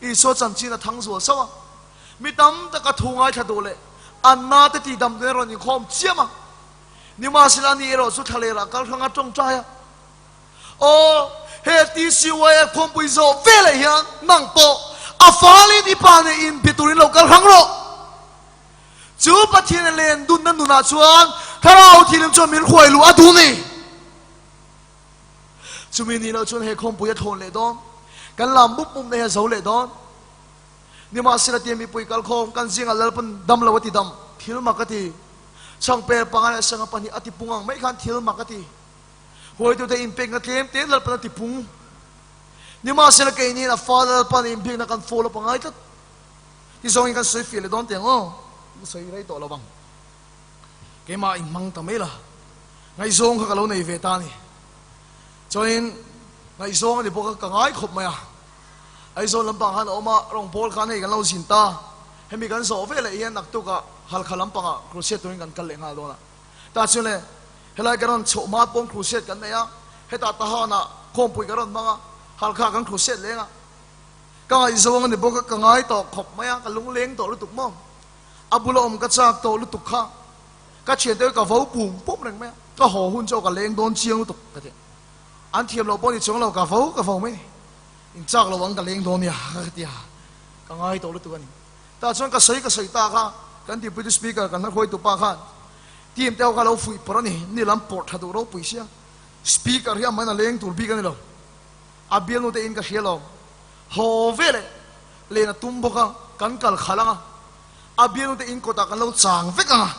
Isua chanchin a thang zual sauh a. Mi tam taka thu ngaithla duh leh an nate tihdam duhin a rawn inkhawm chiam a. Nimahsela ani erawh chu thlalerah kal hrang a tawngtai a. Aw, he TCYF khawmpui zawh veleh hian nang pawh a falin i pa nen inbe turin lo kal hrang rawh. Chu Pathian a len dunna nunah chuan Thlarau Thianghlim chuan min hruai luh a duh ni. Chumi ni loh chuan he khawmpui a thlawn leh dawn, kan lam mup mup na hi a zo leh dawn. Nimahsela tia mipui kalkhawm kan zingah Lalpan dam lo a ti dam, thil mak a ti. Changper panga leh sanga pahnih a ti pung ang mai khan thil mak a ti. Huaitute inpekna tlem te Lalpan a ti pung. Nimahsela keiniin a fa Lalpan inbiakna kan follow up a ngai tlat. Ti zawngin kan sawi fiah leh dawn teh ang aw, ka sawi rei tawh lo vang. Keimah inhmang ta mai la, ngaihzawng kha ka lo nei ve ta a ni. Chuanin ngaihzawng a ni bawk a, ka ngai khawp mai a. Aizawl lampang khan a awm a, rawngbâwl khan hei kan lo zin ta. Hemi kan zawh ve leh hian naktukah Halkha lampangah crusade turin kan kal leh nghal dawn a. Tah chuan le, helai kan rawn chhoh hma paw'n crusade kan nei a, hetah Tahanah khawmpui kan rawn hmang a, Halkha kan crusade leng a. Ka ngaihzawng a ni bawk a, ka ngai tawh khawp mai a, ka lungleng tawh lutuk maw? A bula awm ka chak tawh lutuk kha ka thiante ka vo pum pum reng mai a, ka haw hun chu ka leng dawn chiang lutuk ka ti. An thiam loh pawh ni chuang lo, ka vo ka vo mai ni. In chak lo ang ka leng dawn nia ka ti a, ka ngai tawh lutuk a ni. Tah chuan ka sawi ka sawi ta kha, kan Deputy Speaker kan hnakhawihtu pa khan team te ho kha lo fuih pawrh a ni, ni lam pawrh tha duh ropui sia, Speaker hi amahin a leng tur bik a ni lo. A bialnu te in ka hria lawm. Haw ve leh len a tum bawk a, kan kal khalh ang a, a bialnu te in kawtah kan lo chang vek ang a,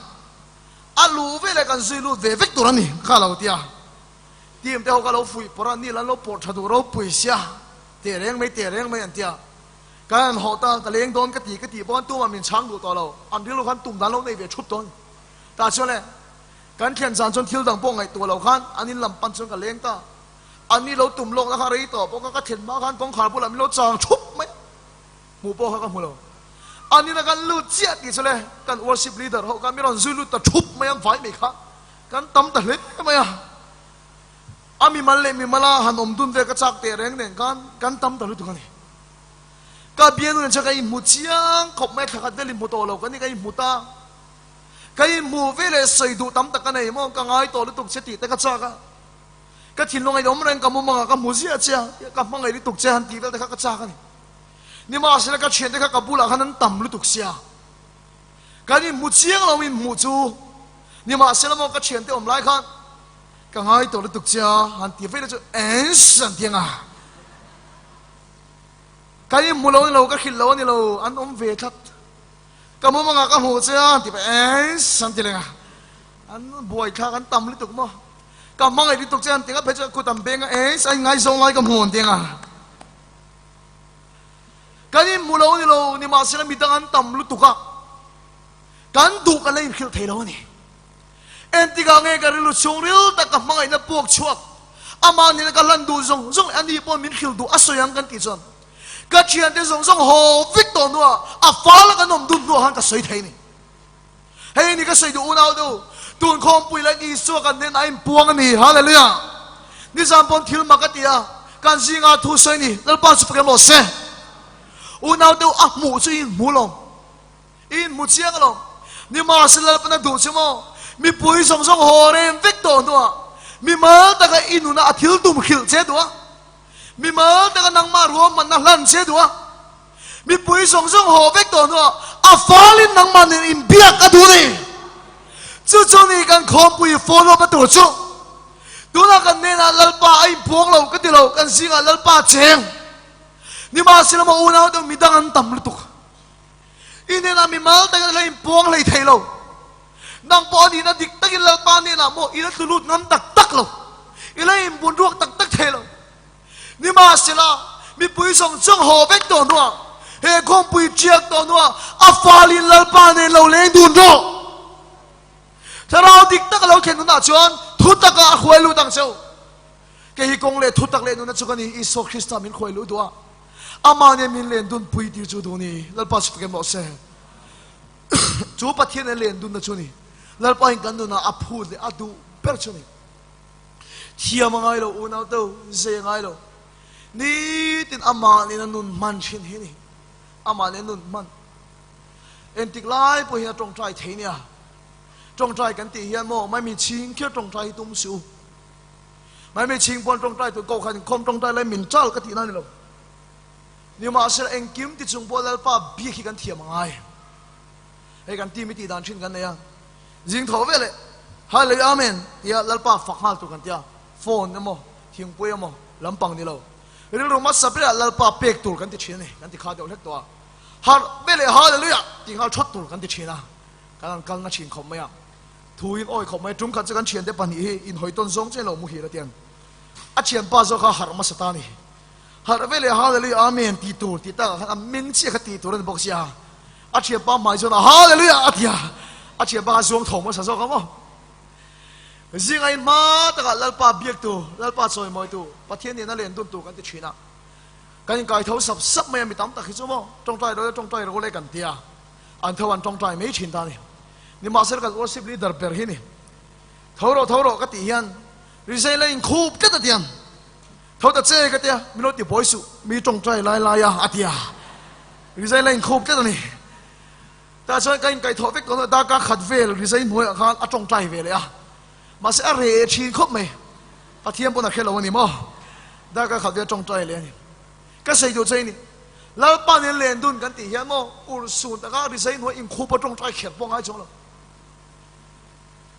a luh ve leh kan zui lut ve vek tur a ni kha lo ti a. Team te ho kha lo fuih pawrh a, ni lan lo pawrh tha duh ropui sia, teh reng mai teh reng mai an ti a. Kan han haw ta, ka leng dawn ka ti ka tih pawh an tumah min chhang duh tawh lo, an rilru khan tum dan lo nei ve thup dawn. Tah chuan le, kan thian zan chuan thil dang pawh ngaihtuah lo khan an in lam pan chuan ka leng ta. An ni lo tum lawkna kha rei tawh bawk a, ka thlen hma khan kawngkhar bulah min lo chang thup mai a, hmuh pawh kha ka hmu lo. An ina kan lut chiah tih chu le, kan worship leader ho khan min rawn zui lut ta thup mai a, an vai mai kha kan tam ta hle mai a. A mimal leh mimala han awm dun ve ka chak teh reng nen khan kan tam ta lutuk a ni. Ka bialnu nen chuan ka inhmu chiang khawp mai a, thla khat vel inhmu tawh lo ka ni, ka inhmu ta. Ka inhmu ve leh sawi duh tam tak ka nei maw, ka ngai tawh lutuk che tih te ka chak a. Ka thinlung a inawm reng, ka mumangah ka hmu ziah che a, ka hmangaih lutuk che han tih vel te kha ka chak a ni. Nimahsela ka thiante kha ka bulah khan an tam lutuk sia. Kan inhmu chiang lo inhmuh chu. Nimahsela maw ka thiante awm lai khan ka ngai tawh lutuk che a han tih vel te chu ens an ti ang a. Kan inhmu lo a ni lo, ka hrilh lo a ni lo, an awm ve tlat. Ka mumangah ka hmuh che a han ti pah ens an ti leng a. An buaithlak an tam lutuk maw. Ka hmangaih lutuk che an ti ngap phei chuan kut an beng a, eng a inngaizawng lai ka hmu an ti ang a. Kan inhmu lo ni lo, nimahsela midang an tam lutuk a, kan duh kan la inhrilh thei lo a ni. Entikah nge ka rilru chhung ril tak ka hmangaihna puak chhuak, amah nena ka hlan duh zawng zawng leh ani pawh min hrilh duh a sawi ang kan tih chuan ka thiante zawng zawng haw vek tawh hnuah a fal a kan awm dun hnuah khan ka sawi thei a ni. Hei ni ka sawi duh unau deuh, tun khawmpui leh Isua kan nen a inpuang a ni. Hallelujah! Nizan pawn thil mak a ti a, kan zinga thu sawi ni, Lalpa chu fakem rawh se. Unau deuh a hmuh chu i inhmu lo, i inhmu chiang lo. Nimahse Lalpan a duh che maw? Mipui zawng zawng haw rem vek tawh hnuah mimal taka i nuna a thil tum hrilh che duh a, mimal taka nangmah ruahmanna hlan che duh a, Mipui zawng zawng haw vek tawh hnuah a falin nangmah nen inbiak a duh ni. Chu chu ni kan khawmpui follow up a tur chu. Tunah kan hnenah Lalpa a inpuang lo ka ti lo, kan zingah Lalpa a cheng. Nimahsela maw unau deuh midang an tam lutuk. I hnenah mimal takin a la inpuang hlei thei lo. Nang pawh a nihna dik takin Lalpa hnenah maw i la tlu lut ngam tak tak lo. I la inbun ruak tak tak thei lo. Nimahsela, mipui zawng zawng haw vek tawh hnuah, he khawmpui ṭiak tawh hnuah a falin Lalpa nen lo leng dun rawh. Thlarau dik tak a lo thlen hunah chuan thu takah a hruai lut ang cheu. Kei hi kawng leh thu tak leh nuna chu ka ni, Isua Krista min hruai luh duh a, amah nen min len dun pui tir chu duh ni. Lalpa chu fakem rawh se. Chu Pathian nen len dunna chu ni. Lalpa in kan nunah a phut leh a duh ber chu ni. Thiam a ngai lo, unau te u, zei a ngai lo. Nitin amah nen a nun hman thin hi a ni. Amah nen a nun hman. Entik lai pawh hian a tawngtai thei nia. Tawngtai kan tih hian maw, mai mi chhing khiar tawngtai hi tum suh u. Mai mi chhing pawn tawngtai tur koh khan inkhawm tawngtai lai min chal ka tihna a ni lo. Nimahsela engkim ti chung pawh Lalpa biak hi kan thiam a ngai. Hei kan team hi tih dan thin kan nei a. Zing tho veleh Hallelujah Amen tia Lalpa fak nghal tur kan tia, phone emaw thingpui emaw lampang ni lo rilru hmasa berah Lalpa pek tur kan ti thin a ni, kan ti kha deuh hlek tawh a, harh veleh Hallelujah ti nghal thawt tur kan ti thin a, kan han kalna thin khawp mai a, thu in awi khawp mai a, tum khat chu kan thiante pahnih hi inhawi tawn zawng chiah lo muhil a tiang, a thianpa zawk kha harh hmasa ta a ni, harh veleh Hallelujah Amen ti tur tih takah khan a meng chiah kha tih tur a ni bawk sia. A thianpa hmai chuan a Hallelujah a ti a. A thian bak a zuang tho hmasa zawk a maw? Zinga in hma takah Lalpa biaktu, Lalpa chawimawitu, Pathian nena len duntu kan ti thin a. Kan inkai tho sap sap mai a, mi tam tak hi chu maw tawngtai ro le tawngtai ro le kan ti a, an tho an tawngtai mai thin ta a ni. Nimahsela kan worship leader ber hi ni, Tho rawh, tho rawh ka tih hian resign la inkhup tlat a tiang. Tho ta che ka tia, min lo ti buai suh, mi tawngtai lai lai a, a ti a. Resign la inkhup tlat a ni. Tah chuan ka inkaihthawh vek tawh hnuah darkar khat vel resign hnuaiah khan a tawngtai ve leh a. Mahse a reh thin khawp mai. Pathian pawn a hre lo a ni maw? Darkar khat vel tawngtai leh a ni. Ka sawi duh che i ni. Lalpa nen len dun kan tih hian maw urhsun taka resign hnuai inkhup a tawngtai kher pawh ngai chuang lo.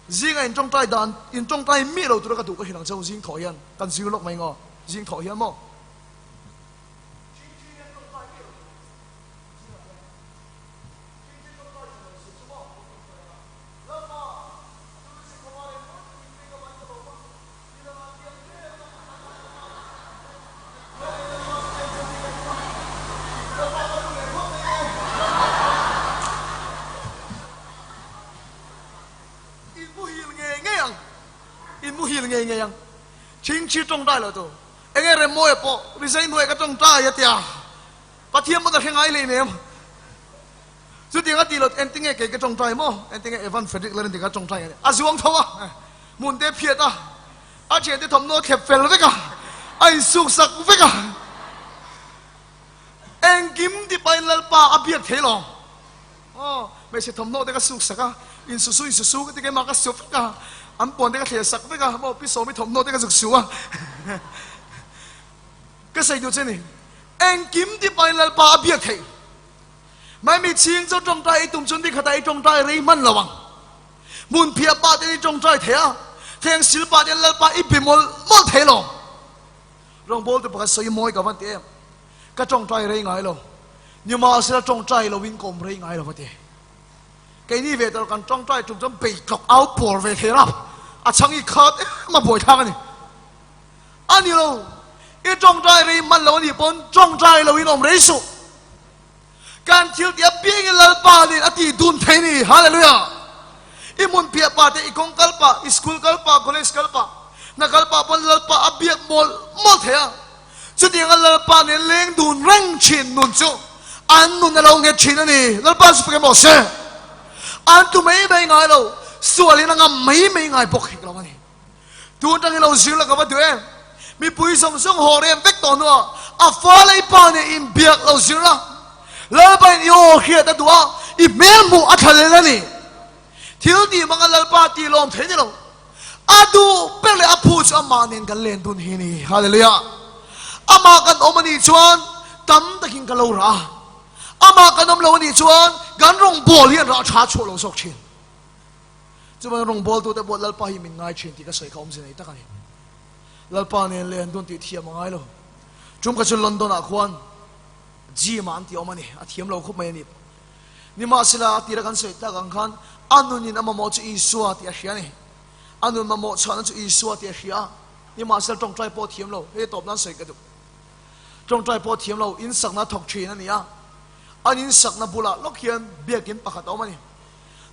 Zinga in tawngtai dan, in tawngtai miah lo tura ka duh ka hrilh ang che u, zing thawh hian kan zir lawk mai ngaw, zing thawh hian maw? In muhil ngei ngei ang, in muhil ngei ngei ang. Chingchi tawngtai lo tu, enge Remmawia pawh resign hnuai ka tawngtai a tia, Pathian pawn a hre ngai hlei nem. Chutiang a ti lo, engtinge kei ka tawngtai maw? Engtinge Evan Frederick Lalrinti ka tawngtai a ni. A zuang tho a, hmun te phiat a, a thiante thawmhnaw thlep fel vek a, a insuksak vek a. Engkim tipain Lalpa a biak thei lo. Aw, hmeichhe thawmhnaw te ka suk sak a, insusu insusu ka ti keimah ka su vek a, an puan te ka thler sak vek a, maw pi Sawmi thawmhnaw te ka zuk su a. Ka sawi duh che ni, engkim ti pahin Lalpa a biak theih. Mai mi chhing chu tawngtai ei tum chuan nikhatah i tawngtai rei hman lo ang. Hmun phiah pah ten i tawngtai thei a, thleng sil pah ten Lalpa i be mawlh mawlh thei lo. Rawngbawltu pakhat sawi mawi ka van ti em. Ka tawngtai rei ngai lo. Nimahsela tawngtai loin ka awm rei ngai lo va ti. Keini ve tawh kan tawngtai tum chuan beitlawk au pawr ve thei rap. A chhang i khat em a buaithlak a ni. A ni lo. I tawngtai rei hman lo a nih pawn tawngtai loin awm rei suh. Kan thil tih apiangin Lalpa nen a tih dun thei ni. Hallelujah! I hmun piah pa te, i kawng kal pah, i school kal pah, college kal pah, hna kal pah pawn Lalpa a biak mawlh mawlh thei a. Chutianga Lalpa nen leng dun reng thin nun chu an nun a lo nghet thin a ni. Lalpa chu fak emaw se. An tu mai mai ngai lo, sualin a ngam mai mai ngai bawk hek lo a ni. Tun tangin lo zir la ka va duh em? Mipui zawng zawng haw rem vek tawh hnuah a fa leh i pa nen inbiak lo zir la. Lalpa in i aw hriat a duh a, i hmel hmuh a thla lel a ni. Thil tih hmanga Lalpa tih lawm thei ni lo. A duh ber leh a phu chu amah nen kan len dun hi a ni. Hallelujah! Amah kan awm a nih chuan tam takin ka lo rah a, amah kan awm lo a nih chuan kan rawngbâwl hian rah ṭha chhuah lo zawk ṭhin. Chuvangin rawngbâwltute pawh Lalpa hi min ngai ṭhin tih ka sawi kha awmze nei tak a ni. Lalpa nen len dun tih thiam a ngai lo. Ṭum kha chu London-ah khuan gym-ah an ti awm a ni, a thiam lo khawp mai a ni. Nimahsela, a tira kan sawi tak ang khan a nunin a mamawh chu Isua tih a hria a ni. A nun mamawh chhuahna chu Isua tih a hria a. Nimahsela, tawngtai pawh thiam lo, hei tawp nan sawi ka duh. Tawngtai pawh thiam lo, insakna thawk thin a ni a. An insakna bulah lawk hian biakin pakhat a awm a ni.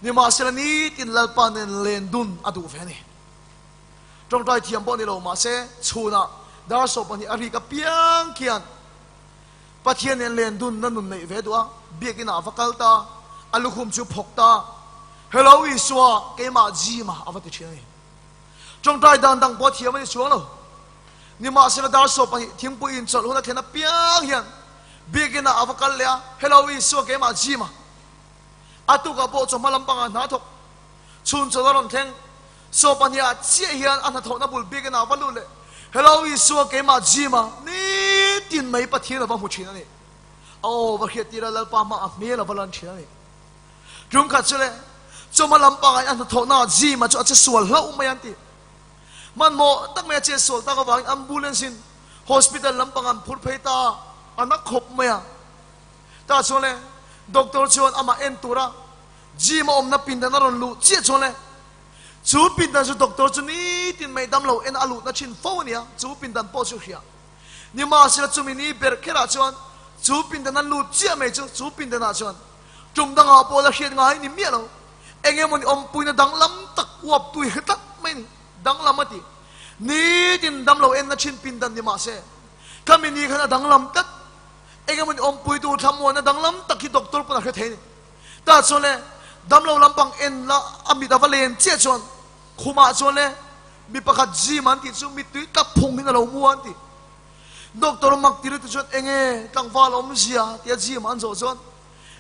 Nimahsela, nitin Lalpa nen len dun a duh ve a ni. Tawngtai thiam pawh ni lo mahse, chhunah dar 12 a rik apiang khian, Pathian nen len dun na nun neih ve duh a, biakinn ah a va kal ta, a lukhum chu phawk ta, Hello Isua, keimah Jim-a a va ti thin a ni. Tawngtai dan dang pawh a thiam a ni chuang lo. Nimahsela dar 12 thingpui inchawlh hun a thlen apiang hian biakinn ah a va kal leh a, Hello Isua, keimah Jim-a. A tukah pawh chawhma lampangah hna thawk chhun chawlh a rawn thleng. 12 ah chiah hian a hnathawhna bul biakinn ah a va lut leh. Hello Isua keimah gym a nitin mai Pathian a va hmu thin a ni. A aw va hriat tir a Lalpa hma a hmel a va lan thin a ni. Tum khat chu le chawhma lampangah hian a hnathawhna ah gym a chu a che sual hlauh mai an ti. Hmanhmawh tak mai a che sual tak avangin ambulance in hospital lampang an phur phei ta a na khawp mai a. Tah chuan le doctor chuan amah en tura gym a awmna pindan a rawn luh chiah chuan le Chu pindan chu doctor chu nitin mai dam lo en a luhna thin fo a nia, chu pindan pawh chu hria. Nimahsela chumi ni ber kherah chuan chu pindan an lut chiah mai chu, chu pindanah chuan tum dangah pawh la hriat ngai ni miah lo. Eng emawni awmpuina danglam tak uap tui hre tlat mai a ni. Danglam a ti. Nitin damlo enna thin pindan ni mah se, khami ni khan a danglam tlat. Eng emawni awmpuitu thlamuanna danglam tak hi doctor pawn a hre thei a ni. Tah chuan le damlo lampang en la a mit a va len chiah chuan khumah chuan le mi pakhat gym an tih chu mittui tap phung in a lo mu a an ti. Doctor mak ti lutuk chuan enge tlangval awmzia tia gym an zawh chuan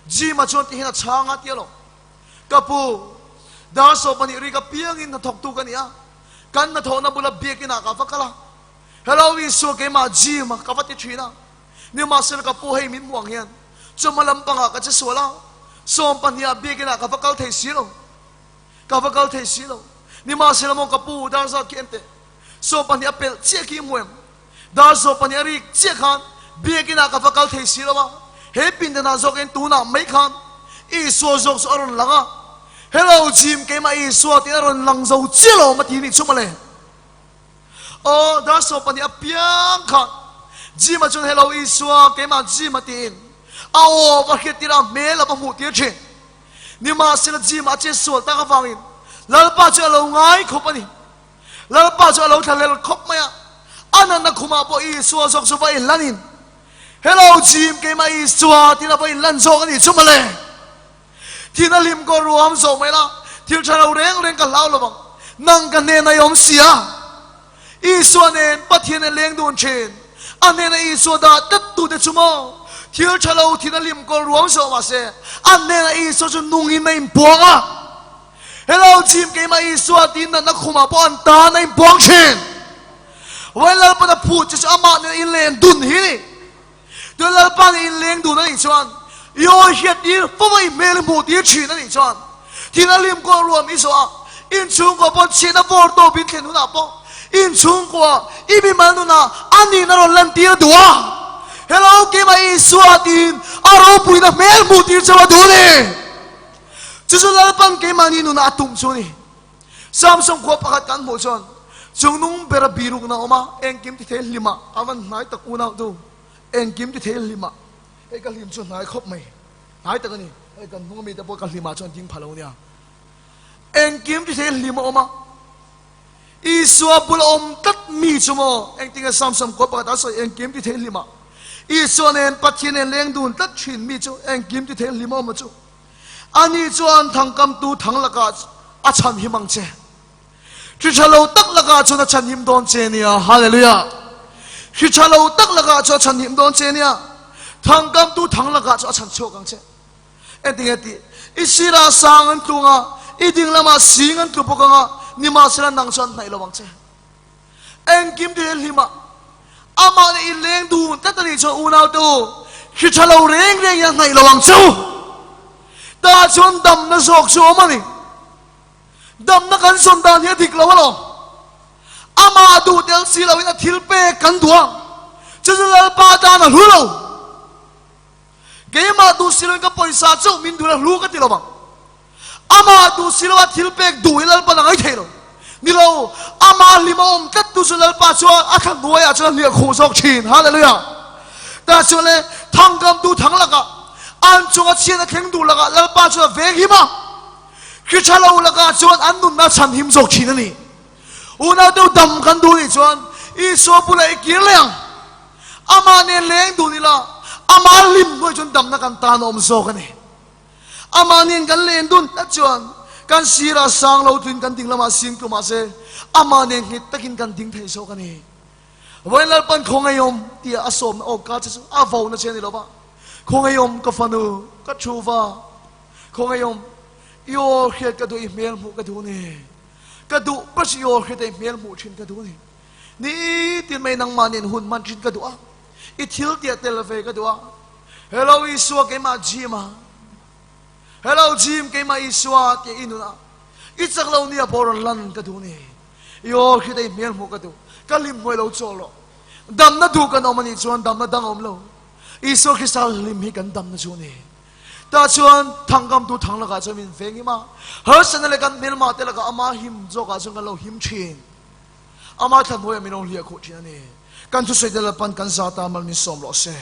gym ah chuan tihian a chhang a tia lo. Ka pu, dar 12 rik apiangin hnathawktu ka ni a, kan hnathawhna bula biakinah ka va kal a, Hello Isua keimah gym a ka va ti thin a, nimahsela ka pu hei min hmuh ang hian chawhma lampangah ka che sual a, 12 ah biakinah ka va kal thei si lo, ka va kal thei si lo, nimahsela maw ka pu dar zat khi enteh, 12 a pelh chiah khi i hmu em? Dar 12 a rik chiah khan biakinah ka va kal thei si lo a, he pindanah zawkin tunah mai khan Isua zawk chu a rawn lang a, Hello Jim, keimah Isua tiin a rawn lang zo chiah lo a ti nih chu mawle. Aw, dar 12 a piang khan Jim-a chuan Hello Isua, keimah Jim-a tiin a aw va hriat tir a, hmel a va hmuh tir thin. Nimahsela Jim-a a chetsual tak avangin Lalpa chu a lo ngai khawp a ni. Lalpa chu a lo thla hlel khawp mai a, a natna khumah pawh Isua zawk chu va inlanin, Hello Jim, keimah Isua tiin a va inlan zawk a nih chu mawle. Thina hlim kaw ruam zawh mai la, thil tha lo reng reng ka hlau lo vang, nang ka hnena i awm si a. Isua nen Pathian a leng dun thin, a hnena Isua dah tlat tute chu maw thil tha lo thina hlim kaw ruam zawh mahse, a hnena Isua chu nungin a inpuang a. Hello Jim, keimah Isua tiin natna khumah pawh an tan a inpuang thin. Vawiin Lalpan a phut che chu amah nen inleng dun hi ni. Tun Lalpa nen inleng dun a nih chuan i awi hriat tir fo a i hmel i hmuh tir thin a nih chuan thil a lim kaw ruam i zawh a, inchhungkua pawh chhiatna vawr tawp in thlen hunah pawh inchhungkua i mimal nunah a nihna rawn lan tir a duh a. Hello keimah Isua tiin a ropuina hmel hmuh tir chauh a duh ni. Chu chu Lalpan keimahni nunah a tum chu a ni. Samson khua pakhat kan hmuh chuan chungnung bera birukna a awm a, engkim ti thei hlimah a van hnai tak unau tu, engkim ti thei hlimah hei ka hlim chu hnai khawp mai, hnai tak a ni, hei kan hnung ami te pawh ka hlimah chuan ding pha lo nia. Engkim ti thei hlim a awm a, Isua bula awm tlat mi chu maw engtinge Samson khua pakhat a sawi engkim ti thei hlimah Isua nen Pathian nen leng dun tlat thin mi chu engkim ti thei hlim a awm a chu. Ani chuan thangkamtu thang lakah a chhanhim ang che. Hri tha lo tak lakah chuan a chhanhim dawn che nia. Hallelujah! Hri tha lo tak lakah chuan a chhanhim dawn che nia. Thangkamtu thang lakah chuan a chhan chhuak ang che. Engtinge tih? I sirah sang an tlung a, i ding lamah sing an tlu bawk ang a, nimahsela nang chuan hnaih lo ang che. Engkim ti hian hlim a, amah nih i leng dun tlat a nih chuan unaute u, hri tha lo reng reng hian hnaih lo ang che u. Tah chuan damna zawk chu awm a ni. Damna kan zawn dan hi a dik lo alawm. Amah duh tel si loin a thil pek kan duh a, chu chu Lalpa tan a hlu lo. Keimah duh si loin ka pawisa chauh min duh la hlu ka ti lo vang. Amah duh si loa thil pek duh hi Lalpan a ngai thei lo. Ni lo, amah hlim a awm tlat tu chu Lalpa chuan a thla hnuaiah chuan a hliah khuh zawk thin. Hallelujah! Tah chuan le thangkamtu thang lakah, an chunga chhiat a thleng duh lakah Lalpa chuan a veng him a. Hri tha lo lakah chuan an nunna a chhan him zawk thin a ni. Unau deuh dam kan duh nih chuan Isua bulah i kir leh ang. Amah nen leng dun ila, amah hlim hnuai chuan damna kan tan a awm zawk a ni. Amah nen kan len dun tlat chuan kan sirah sang lo tuin kan ding lamah sing tlu mah se, amah nen nghet takin kan ding thei zawk a ni. Vawiin Lalpan khawngaihawm tia a sawmna awka che chu a vona che a ni lo va, Khawngaihawm ka fanu, ka thu va, khawngaihawm i aw hriat ka duh, i hmel hmuh ka duh ni. Ka duh ber chu i aw hriat a i hmel hmuh thin ka duh ni. Nitin mai nangmah nen hun hman thin ka duh a, i thil tiah tel ve ka duh a. Hello Isua keimah Jim a, Hello Jim keimah Isua tiah i nun a, i chak lo nia pawh rawn lan ka duh ni. I aw hriat a i hmel hmuh ka duh, ka hlim hmuai lo chawl rawh. Damna duh kan awm a nih chuan damna dang a awm lo. Isua Krista hlim hi kan damna chu a ni. Tah chuan thangkamtu thang lakah chuan min veng him a, harsatna leh kan hmelmah te lakah ama him zawkah chuan kan lo him thin. Ama thla hnuaiah min lo hliah khuh thin a ni. Kan thusawi te Lalpan kan za ta mal min sawm rawh se.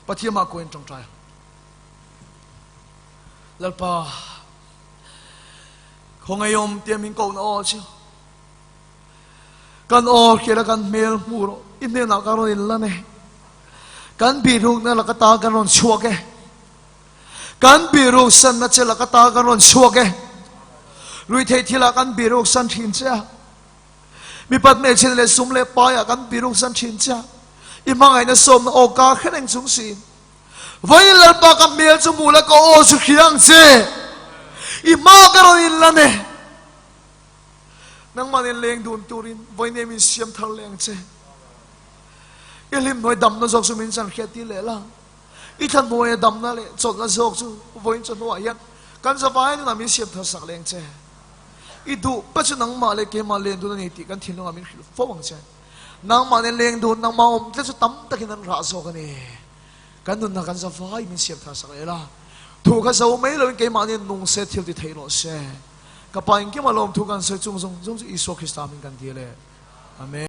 Pathian mah kuain tawngtai ang. Lalpa. Khawngaihawm tia min kohna aw chu kan aw hriat a kan hmel hmuh rawh i hnenah ka rawn inlan e. Kan bihrukna laka ta kan rawn chhuak e. Kan bihruk sanna che laka ta kan rawn chhuak e. Ruihtheih thilah kan bihruk san thin che a. Mipat hmeichhia leh sum leh paiah kan bihruk san thin che a. I hmangaihna sawmna aw ka hre reng chung siin. Vawiin Lalpa ka hmel chu hmuh la ka aw chu hria ang che. I hma ka rawn inlan e. Nangmah nen leng dun turin vawiin em in siam thar leh ang che. I hlim hnuai damna zawk chu min chan hriat tir leh la. I thla hnuaia damna leh chawlhna zawk chu vawiin chaw hnuah hian kan zavai nunah min siam thar sak leh ang che. I duh pa chu nangmah leh keimah len dun a ni tih kan thinlungah min hrilh fo ang che. Nangmah nen leng dun, nangmah awm tlat chu tam takin an rah zawk a ni. Kan nunna kan zavai min siam thar sak leh la. Thu kha zo mai loin keimah nen nung se thil ti thei rawh se. Ka Pa engkim a lawm thu kan sawi chung zawng zawng chu Isua Krista min kan dil e. Amen.